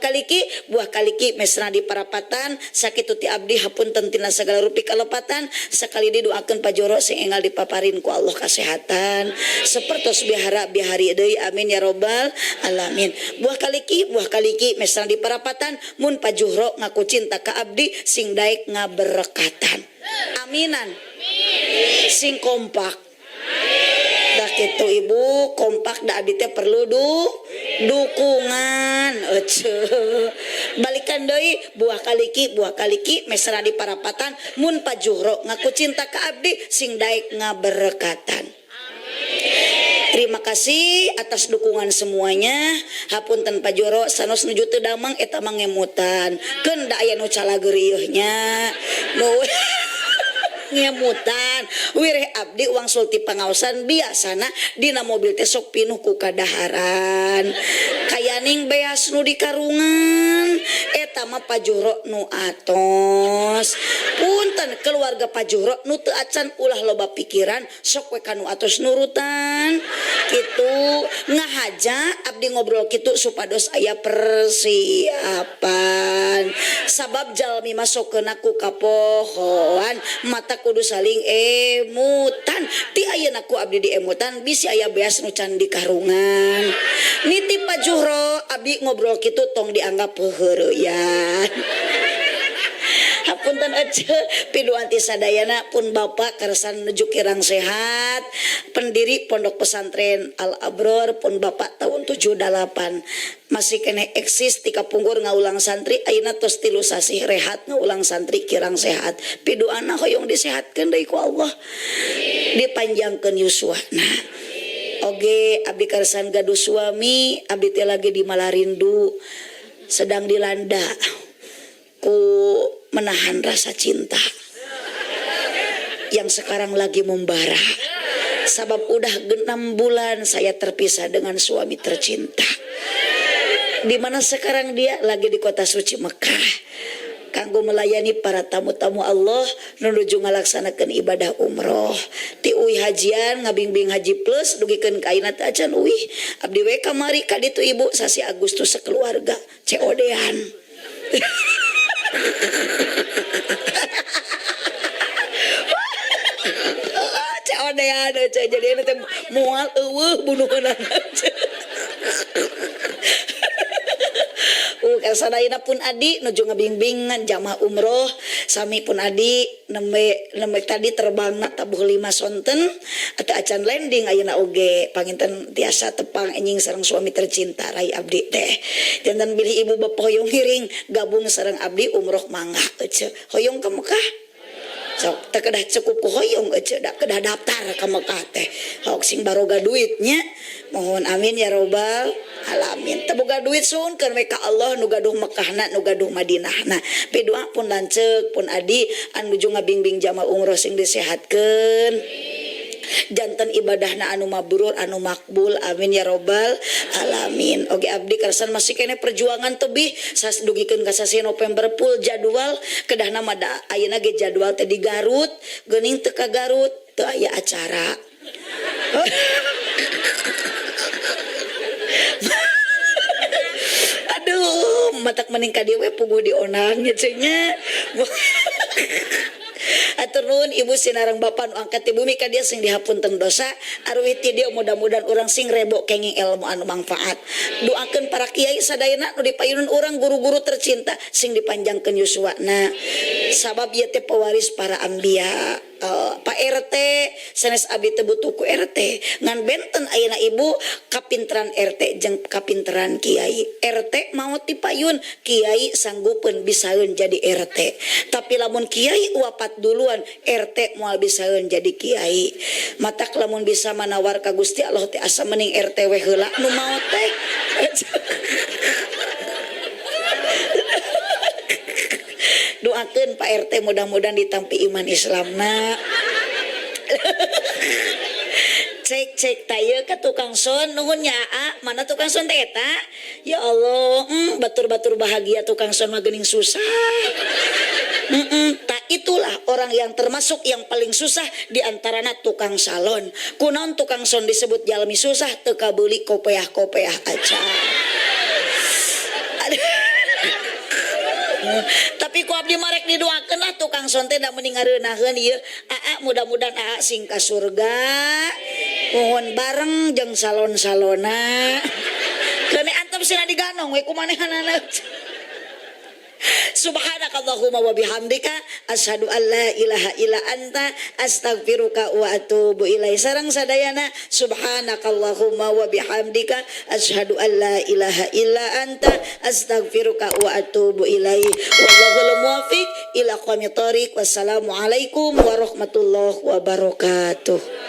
kaliki mesra di parapatan sakitu ti abdi hapunten tina sagala rupi kalepatan sakali didoakeun pajoro sing enggal dipaparin ku Allah kasehatan sapertos bihara bihari deui amin ya robbal alamin. Buah kaliki mesra di parapatan mun pajuhro ngaku cinta ka abdi sing daek ngaberkatan. Aminan. Sing kompak. Dah kitu ibu kompak da abdi teh perlu dukungan. Ece. Balikan deui buah kaliki mesra di parapatan mun Pak Juhro ngaku cinta ka abdi sing daek ngaberkatan. Terima kasih atas dukungan semuanya. Hapunten Pak Joro sanos nuju teu damang eta mah ngemutan. Keun da aya nu calageur ieuh nya. Nu ngemutan. Wireh abdi wangsul ti pangaosan biasana dina mobil teh sok pinuh ku kadaharan. Kayaning beas nu di karungan eta mah Pak Juhro nu atos. Punten keluarga Pak Juhro nu teu acan ulah loba pikiran sok we kanu atos nurutan. Kitu ngahaja abdi ngobrol kitu supados aya persiapan. Sabab jalmi mah sok keuna ku kapohoan mata kudu saling emutan. Ti ayeuna ku abdi diemutan bisi aya beas nu can di karungan. Nitip Pak Juhro abdi ngobrol kitu tong dianggap peuheureuyan. Hapunten ece piduanti sadayana pun bapak kersan nuju kirang sehat pendiri pondok pesantren Al Abror pun bapak tahun 78 masih kene eksis ti kapungkur ngaulang santri ayeuna tos 3 sasih rehat ngaulang santri kirang sehat piduana hoyong disehatkeun deui ku Allah dipanjangkeun yuswana. Oge abdi kersan gaduh suami abdi teh lagi di Malarindu sedang dilanda ku menahan rasa cinta yang sekarang lagi membara. Sabab udah 6 bulan saya terpisah dengan suami tercinta. Di mana sekarang dia lagi di kota suci Mekah. Kanggo melayani para tamu-tamu Allah nuju ngalaksanakeun ibadah umroh. Ti uih hajian ngabingbing haji plus dugikeun ka ayeuna teh acan uih. Abdi we kamari ka ditu ibu sasi Agustus sekeluarga COD-an. COD-an aja jadi ini teh moal eueuh bunuhna. Sadayana pun adi nuju ngabingbingan jamaah umroh sami pun adi nembe tadi terbangna tabuh 5 sonten atau acan landing ayeuna oge panginten tiasa tepang enjing sareng suami tercinta rai abdi teh jantan bilih ibu bapak hoyong ngiring gabung sareng abdi umroh mangga ece hoyong ka Mekah sok teu kedah cukup ku hoyong ece da kedah daftar ka Mekah teh hok sing baroga duitnya mohon amin ya robbal alamin. Teu boga duit suhunkeun we ka Allah nu gaduh Mekahna nu gaduh Madinahna. Pidoa pun lanceuk pun adi anu nuju ngabingbing jamaah umroh sing disehatkeun. Janten ibadahna anu mabrur anu makbul amin ya robbal alamin. Oge abdi kersan masih kene perjuangan tebih sas dugikeun ka sasi November full jadwal kedahna mah da ayeuna ge jadwal teh di Garut geuning teu ka Garut teu aya acara. Aduh, matak mending ka dieu we puguh dionang nya ceu nya. Atur nuhun ibu sinareng bapa nu angkat ti bumi ka dieu sing dihapunten dosa arwih ti dieu mudah-mudahan urang sing rebo kenging ilmu anu manfaat. Doakeun para kiai sadayana nu dipayunun urang guru-guru tercinta sing dipanjangkeun yuswana. Sabab ieu teh pewaris para anbiya. Pak RT sanes abdi teu butuh ku RT ngan benten ayeuna ibu kapinteran RT jeung kapinteran kiai. RT mau tipayun kiai sanggupeun bisaeun jadi RT tapi lamun kiai wapat duluan RT moal bisaeun jadi kiai. Matak lamun bisa manawar ka Gusti Allah teh asa mending RT we heula nu maot teh. Doakeun Pak RT mudah-mudahan ditampi iman Islamna. Cek-cek taya ke tukang son nuhun nya a mana tukang son teh eta ya Allah batur-batur bahagia tukang son mah geuning susah. Tak itulah orang yang termasuk yang paling susah di antarana tukang salon. Kunaon tukang son disebut jalmi susah teu kabeuli kopeah-kopeah aja. Tapi ku abdi marek didoakeun lah tukang son teh da mending ngareunaheun ieu. Aa mudah-mudahan aa sing ka surga. Mohon bareng jeung salon-salona. Keune antep sina diganong we kumanehanana. Subhanakallahumma wa bihamdika asyhadu an la ilaha illa anta astaghfiruka wa atubu ilaik. Sareng sadayana subhanakallahumma wa bihamdika asyhadu an la ilaha illa anta astaghfiruka wa atubu ilaik. Wallahul muwaffiq ila aqwamit thoriq. Wassalamualaikum warahmatullahi wabarakatuh.